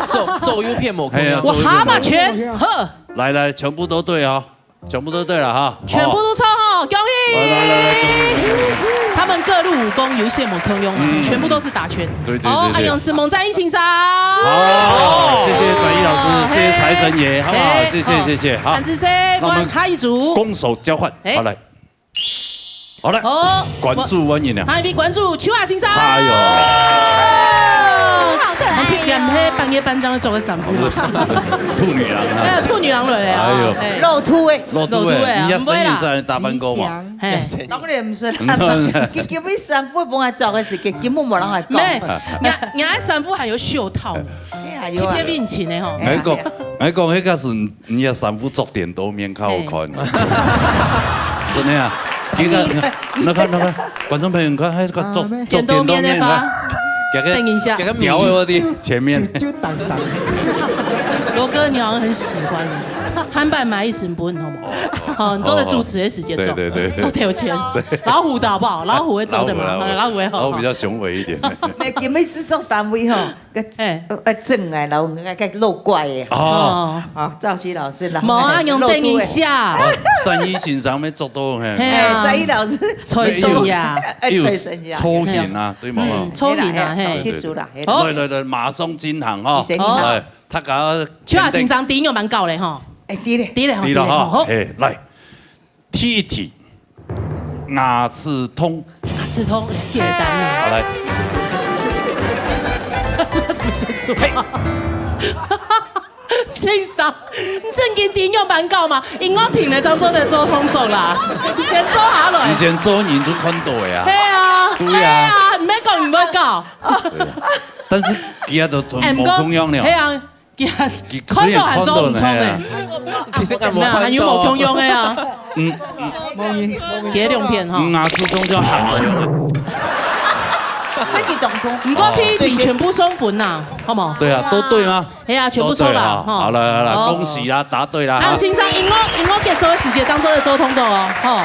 做，做YouTube無可能。哎呀，我蛤蟆拳，做YouTube無可能。好。來，來，全部都對哦。 全部都對了哈。全部都著吼，恭喜！來，來，來，來，恭喜，恭喜，恭喜。他們各路武功有一些無共樣啊，嗯。全部都是打拳。對，對，哦，對，對。還有是猛戰一情商。好，謝謝展翼老師，謝謝財神爺，好不好？嘿，謝謝，好。謝謝，好。但是誰，那我們換下一組。攻守交換，哎。好，來。好了，好，關注完人了。下一位關注邱雅先生。哎喲。好可愛喲。你看，連黑半夜半夜做个衫褲嘛。兔女郎啊。哎呀，兔女郎來了啊。哎喲。哎。露兔的。露兔的，露兔的啊，人家生意是打扮過嘛。毋會啦。嘿。當然毋是啦，嗯。佢，佢為衫褲幫佢做个事，佢根本無人來講。咩，人，人家衫褲還有袖套呢，哎呀，有啊。特別用心的吼。哎呀，𠊎講，哎呀。𠊎講，那個是 你个衫褲著點都面較好看。嘿。真的啊，你看，你看，你看，觀眾朋友，你看，還有個著，啊，著點都面，你看，等一下。給個，給個鳥ở前面。就，就，就當當。羅哥，你好像很喜歡。坦白買一成本，好無？好，你做得主持的時間做，對對對。做頭前。老虎的好不好？老虎會做的嘛，老虎的好。老虎比較雄偉一點。那今日製作單位吼，个，哎。呃，正來，然後該个露怪的。哦。哦。啊，赵西老師啦。無啊，用等一下。哦，戰役先生要做到，嘿。嘿啊。哎，戰役老師。財神爺。哎，財神爺。有抽型啊，對嗎？嗯，抽型啊，嘿啦，嘿。嘿啦，嘿啦，嘿啦。好。來來來，馬上進行哈。你先，你先。好。來，大家秋雅先生第一个蠻高嘞哈。哎，對咧。對咧哈，對咧哈，對咧哈，好。嘿，來。 第一題，牙齒痛。牙齒痛，簡單啊。好，來。怎麼先做啊？先生，你正經第一个蠻高嘛？音樂停了，正做得做動作啦。你先坐下來。你先做，你就看到的啊。對啊，對啊。對啊，你毋講，你毋會搞。對啊。但是佢都同，哎，毋過，無共樣了。係啊， 佢看到還做毋錯呢。其實俺無看到。沒有，還有無共樣的啊？嗯，嗯。幾兩片哈。嗯，牙齒痛就喊了。這个當痛。毋過第一題全部送分啦，好無？對啊，都對嗎？係啊，全部錯啦，都對啊。哈。好了，好了，好。恭喜啦，答對啦，哈。啊，先生，音樂，音樂結束的時間，正做得做動作哦，吼。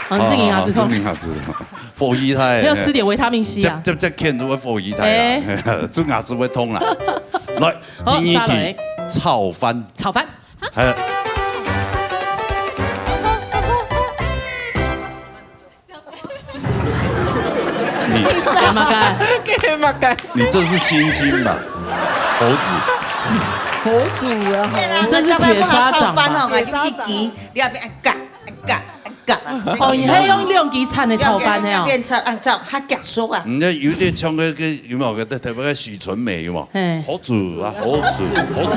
哦，你正經牙齒痛。好，好，好，正經牙齒痛。 火氣大。要吃點維他命C啊。這，這，這看就會火氣大啊。哎。這牙齒會痛啦。來，好，第二題，再來。炒飯。炒飯。哎。你。幹嘛幹？幹嘛幹？你這是猩猩吧？猴子。猴子啊，猴子。你這是鐵砂掌吧？炒飯哦，就一級，你要變嘎嘎。 嘎。哦，你還用兩級餐的炒飯呢哦。兩級，兩級炒，啊，炒，較遽熟啊。人家有點像那個，有沒有？特別个許純美有沒有？嘿。猴子啊，猴子，猴子，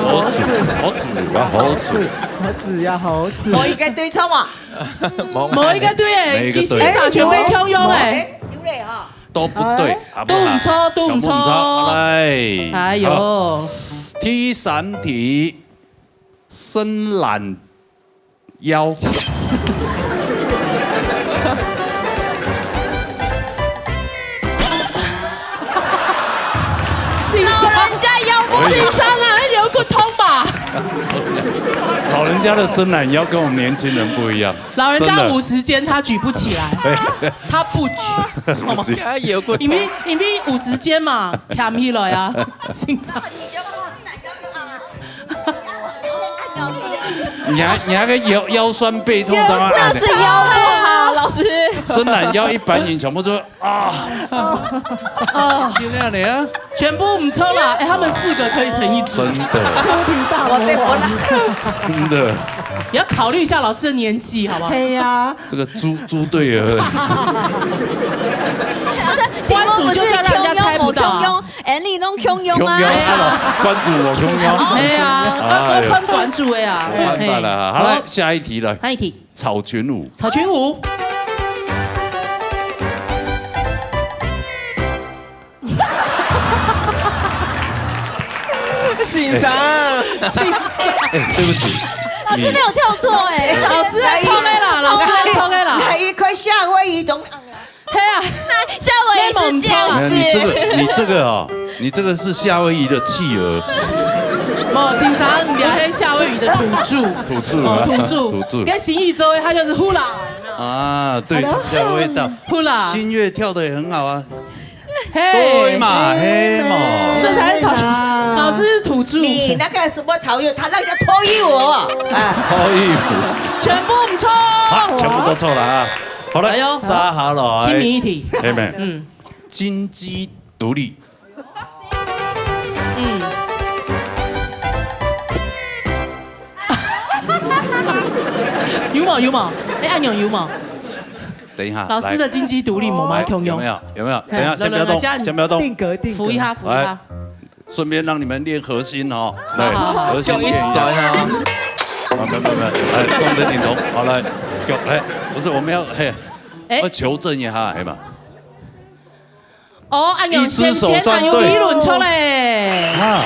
猴子，猴子啊，猴子。猴子呀，猴子。無一个對錯嘛？無一个對欸，每一个對。其實啥全部共樣欸。哎，有咧哈。都不對，哎。好不好？都毋錯，都毋錯。全部毋錯，來。哎喲。好。第三題，伸懶 腰。先生，老人家腰不好。先生啊，那腰骨痛吧？老人家的伸懶腰跟我們年輕人不一樣，老人家真的。五十肩他舉不起來，對。他不舉，好嗎？他腰骨痛。因為，因為五十肩嘛，徛起來啊，先生。 你還，你還个腰，腰痠背痛，怎麼按呢？那是腰不好，老師。伸懶腰一般人全部都，啊。哦。就那樣的啊。全部毋錯啦，哎，他們四個可以成一組。真的。出題大魔王。真的。你要考慮一下老師的年紀，好不好？對呀。這個豬，豬隊友。關主就是要讓人家猜不到啊。共樣，共樣， 恁樣攏共樣啊。共樣啊，關主無共樣。係啊，哎喲。愛看關主个啊。無辦法啦。嘿。好，來，好。下一題了。下一題。草裙舞。草裙舞。先生。先生。哎，對不起。老師沒有跳錯哎。你老師來唱的啦，老師來唱的啦。來一塊夏威夷東 係啊，夏威夷是這樣子。沒有，你這個，你這個哦，你這個是夏威夷的企鵝。無，先生，你還是夏威夷的土著。土著啊，哦，土著。土著。跟新義州，他就是hula。啊，對，好的。這個味道。Hula。新月跳得也很好啊。嘿。對嘛，嘿嘛。這才是草，老師是土著。你那個什麼草原，他那個脫衣舞哦，哎。脫衣舞。全部毋錯。好，全部都錯了啊。 好了，哎喲，續下來。親民一題。下面，嗯。金雞獨立。嗯。有無？有無？哎，恁樣有無？等一下，老師的金雞獨立，來。我們來共樣。有沒有？有沒有？等一下，哎，先不要動，來，來，來，先不要動。定格，定格。扶一下，扶一下。來。 順便讓你們練核心哦。好，好，好。核心練一下。用一甩啊。啊，沒有，沒有，沒有。來，重點點頭。好，來，腳，來，不是，我們要，嘿，哎。要求證一下，嘿嘛。哦，恁樣，一隻手算對。先前還有理論出來。啊。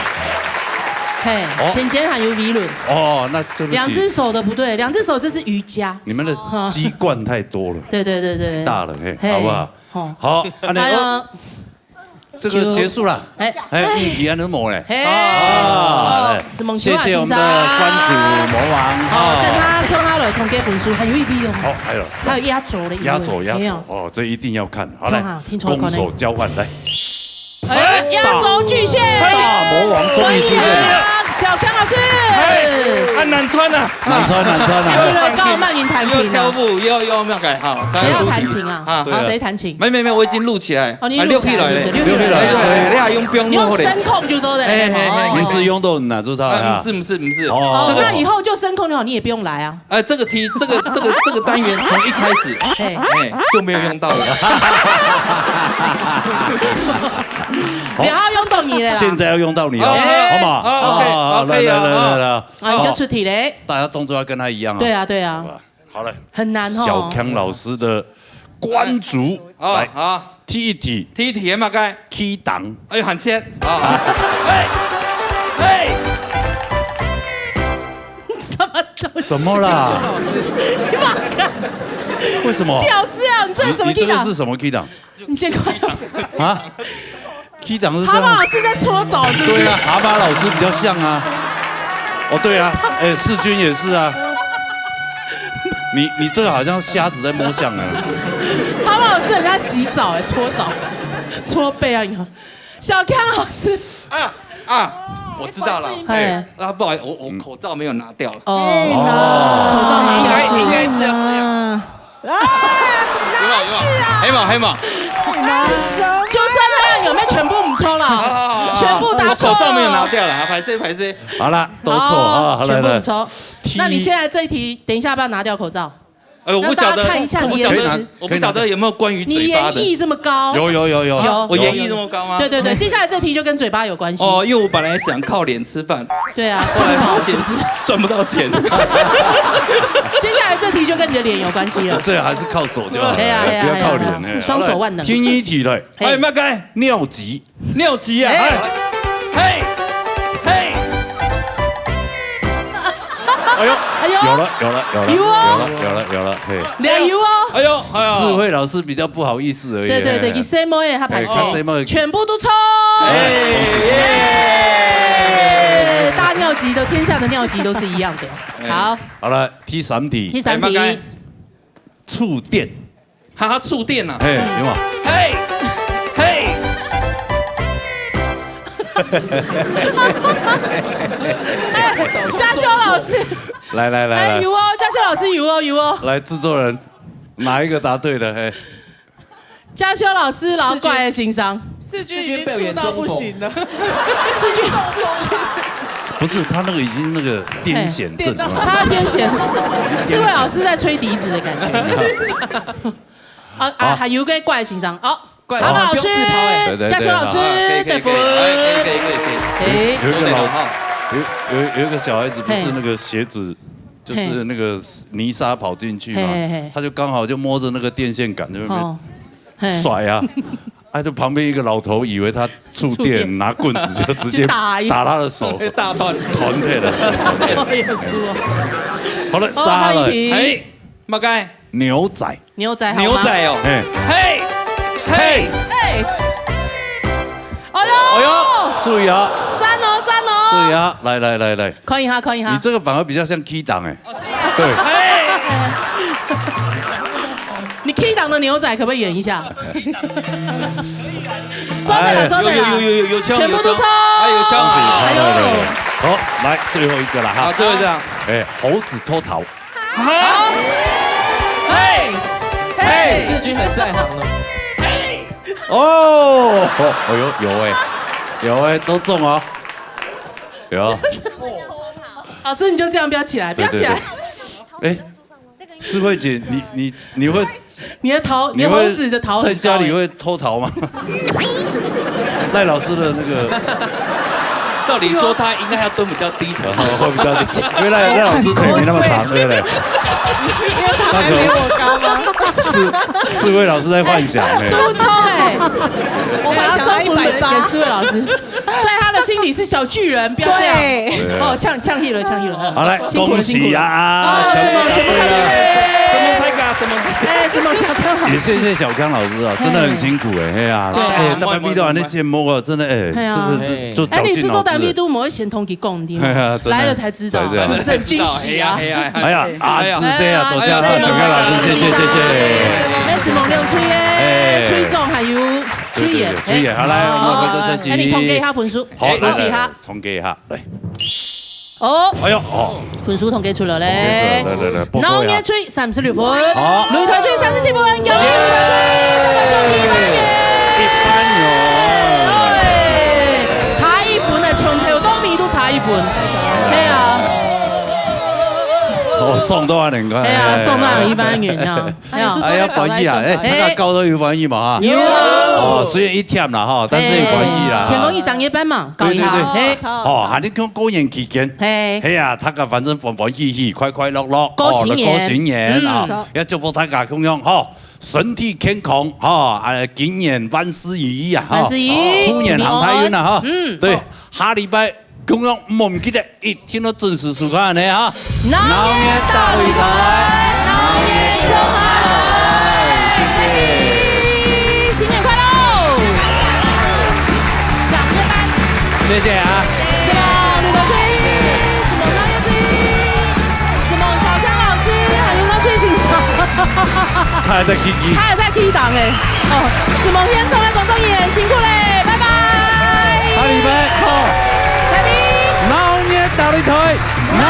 嘿，哦。先前還有理論。哦，那對不起。兩隻手的不對，兩隻手這是瑜伽。你們的雞冠太多了。對，對，對，對。大了，嘿，嘿。好不好？好。好，恁樣，哎呀。哦。这个结束了。哎，哎，议题还能没嘞？嘿，啊，哦，哎，是孟秋华先生。谢谢我们的关主魔王，哦，哦。等下，等下来统计分数，还有一题哦。好，还有。还有压轴的一位，压轴，压轴，没有。哦，这一定要看。好，来，看哈，听出来，攻守交换，来。哎，压轴巨献，大魔王终于出现了。小刚老师。哎，啊，难穿啊。难穿，难穿啊。又来搞慢音弹琴啊。又跳舞，又，又要改，好，谁要弹琴啊？啊，对啊。谁弹琴？没，没，没，我已经录起来。哦，你啊，录起来了，是不是？录起来了。对，对，对，你还用，不用你用声控就做得了，哎，哎，哎，哦。你是用到哪做到啊？啊，不是，不是，不是。哦。哦，这个那以后就声控就好，你也不用来啊。哎，这个题，这个，这个，这个单元从一开始，哎。哎，就没有用到了。然后用到你了啦。现在要用到你了，哎。好不好？好，OK，好，好，可以啊，来，来，来，来，来。啊，你就出题嘞。大家动作要跟他一样啊。对啊，对啊。好吧，好了。很难哦。小刚老师的关主，哦，来，好。第一题。第一题嘛，该。起档。哎呦，很欠啊。哎，哎。什么东西？怎么啦？你妈看。为什么？屌丝啊，你这是什么你，你这个是什么 key 档？你先快。啊？key 档是这样。蛤蟆老师在搓澡，是不是？对啊，蛤蟆老师比较像啊。哦，对啊，哎，世钧也是啊。你，你这个好像瞎子在摸象啊。蛤蟆老师很像洗澡哎，搓澡，搓背啊，你看。小刚老师。啊，啊，我知道了。哎。啊，不好意思，我，我口罩没有拿掉了。哦，口罩拿掉是。应该，应该是要这样。啊，有没有？有没有？黑马，黑马。就算那样，有没有全部不错了？好，好，好，好。全部答错。我口罩没有拿掉了，啊，拍谁，拍谁。好了，都错啊，哦，好，来，来。全部不错。那你现在这一题，等一下要不要拿掉口罩？哎，我不晓得，让大家看一下你的颜值。我不晓得，我不晓得有没有关于嘴巴的。你颜艺这么高。有，有，有，有。有。我颜艺这么高吗？对，对，对，接下来这题就跟嘴巴有关系。哦，因为我本来想靠脸吃饭，对啊，后来发现吃不饱是不是？赚不到钱。接下来这题就跟你的脸有关系了。这还是靠手就好了，对啊，对啊，不要靠脸，对啊，哎。双手万能。好了，第二题了。嘿。哎，马该。尿急。尿急啊，哎。哎，嘿，嘿。哎呦，哎呦。有了，有了，有了，有哦。有了，有了，有了，嘿。两有哦。哎呦，哎呦。世慧老师比较不好意思而已，对，对，对，嘿。佢細妹仔，佢拍手。哎，佢細妹仔。全部都错。哎，耶。哎，大尿急的，天下的尿急都是一样的。哎。好。好了，第三题。第三题。哎，马该。触电。 哈哈，触电啊。嘿，有无？嘿，嘿。哎，嘉修老师。来，来，来，来。哎，有哦，嘉修老师有哦，有哦。来，制作人，哪一个答对的？嘿。嘉修老师，老怪的先生。世钧已经触到不行了。世钧，世钧。不是，他那个已经那个癫痫症了。嘿。他癫痫，世伟老师在吹笛子的感觉。 啊，啊，好。还有个怪先生，哦，怪，蛤蟆老师，不用自拍欸。对，对，对，嘉修老师，好。啊，可以，可以，可以，得分。哎，可以，可以，可以，可以。哎。有一个老，对，对，对，哈。有，有，有一个小孩子，不是那个鞋子，嘿。就是那个泥沙跑进去嘛，嘿，嘿，嘿。他就刚好就摸着那个电线杆，在那边哦。嘿。甩啊。啊，就旁边一个老头以为他触电，触电。拿棍子就直接就打一打他的手，大断。断开了。我也是哦。好了，哦，杀了。还有一题。哎，马该。牛仔。 牛仔好吗？牛仔哦。嘿。嘿，嘿。嘿。哎呦！哎呦，注意啊。赞哦，赞哦。注意啊，来，来，来，来。看一下，看一下。你这个反而比较像key档哎。对。嘿。你key档的牛仔可不可以演一下？做得了，哎，做得了。有，有，有，有，有枪，全部都错。有枪。哎，有枪。哎呦。好，来，最后一个了哈。好，最后一个。哎，猴子偷桃。 啊？嘿，嘿。世钧很在行哦。哦，哎呦，有哎，有哎，都中哦。有。老师，你就这样不要起来，不要起来。对，对，对。哎，世慧姐，你，你，你会，你的桃，你的猴子的桃很高哎。你会在家里会偷桃吗？赖老师的那个 照理说他应该要蹲比较低才对。哦，会比较低，因为赖，赖老师腿没那么长，对不对？因为他还没我高吗？是，世慧老师在幻想，哎。都错哎。我幻想他一百八。给世慧老师，在他的心里是小巨人，不要这样。对。对啊。哦，呛，呛一下，呛一下。好，来，辛苦了，恭喜啊！辛苦了。哦，什么？全部看到。什么拍嘎？什么？哎，什么小刚老师？也谢谢小康老师啊，真的很辛苦哎，嘿啊，对啊。哎，大家遇到恁樣节目啊，真的哎，哎呀。真的是就绞尽脑汁。哎，你製作单位都没有先同佢讲的嘛，哎呀，真的。来了才知道，是不是很惊喜啊？哎呀，哎呀，啊，哎呀。谢谢啊，多谢啊，哎呀，小康老师，谢谢，谢谢。那是孟良秋的，哎。吹奏还有吹演，对，对，对，吹演，哎。好，来，我们回头休息。哎，你统计一下分数，好，恭喜一下。来，来，来，统计一下，来。 哦，哎呦，哦。分数统计出来咧。统计出来，来，来，来，报告一下。鬧熱隊三十六分，好。擂台隊三十七分，恭喜擂台隊得到獎金一百元。一百元。哎，差一分的，全票到尾都差一分。嘿啊。哦，送到恁樣个。嘿啊，送到一百元啊。 哎呀，哎呀，欢喜啊，哎，哎。大家搞到有欢喜嘛哈？有啊。哦，虽然一忝啦哈，但是有欢喜啦。哎。天公一张一半嘛，搞一下。对，对，对。哎。哦，还你讲过年期间，哎。哎呀，大家反正欢欢喜喜，快快乐乐，过新年。哦，过新年啊，嗯。要祝福大家共样哈，身体健康哈，啊，今年万事如意啊，哈。万事如意，哦，兔年行大运啊，哈。平安。嗯。对，下礼拜 共样毋好毋記得，一定要準時收看呢哈。鬧熱大擂台，鬧熱共下來。新年快樂！長夜班。谢谢啊。承蒙女导师，承蒙鬧熱隊，承蒙小江老师，還有鬧熱隊警察。他還在K K。他還在K档哎。哦，承蒙現場的工作人員，辛苦咧，拜拜。下禮拜好。再見。鬧熱大擂台，鬧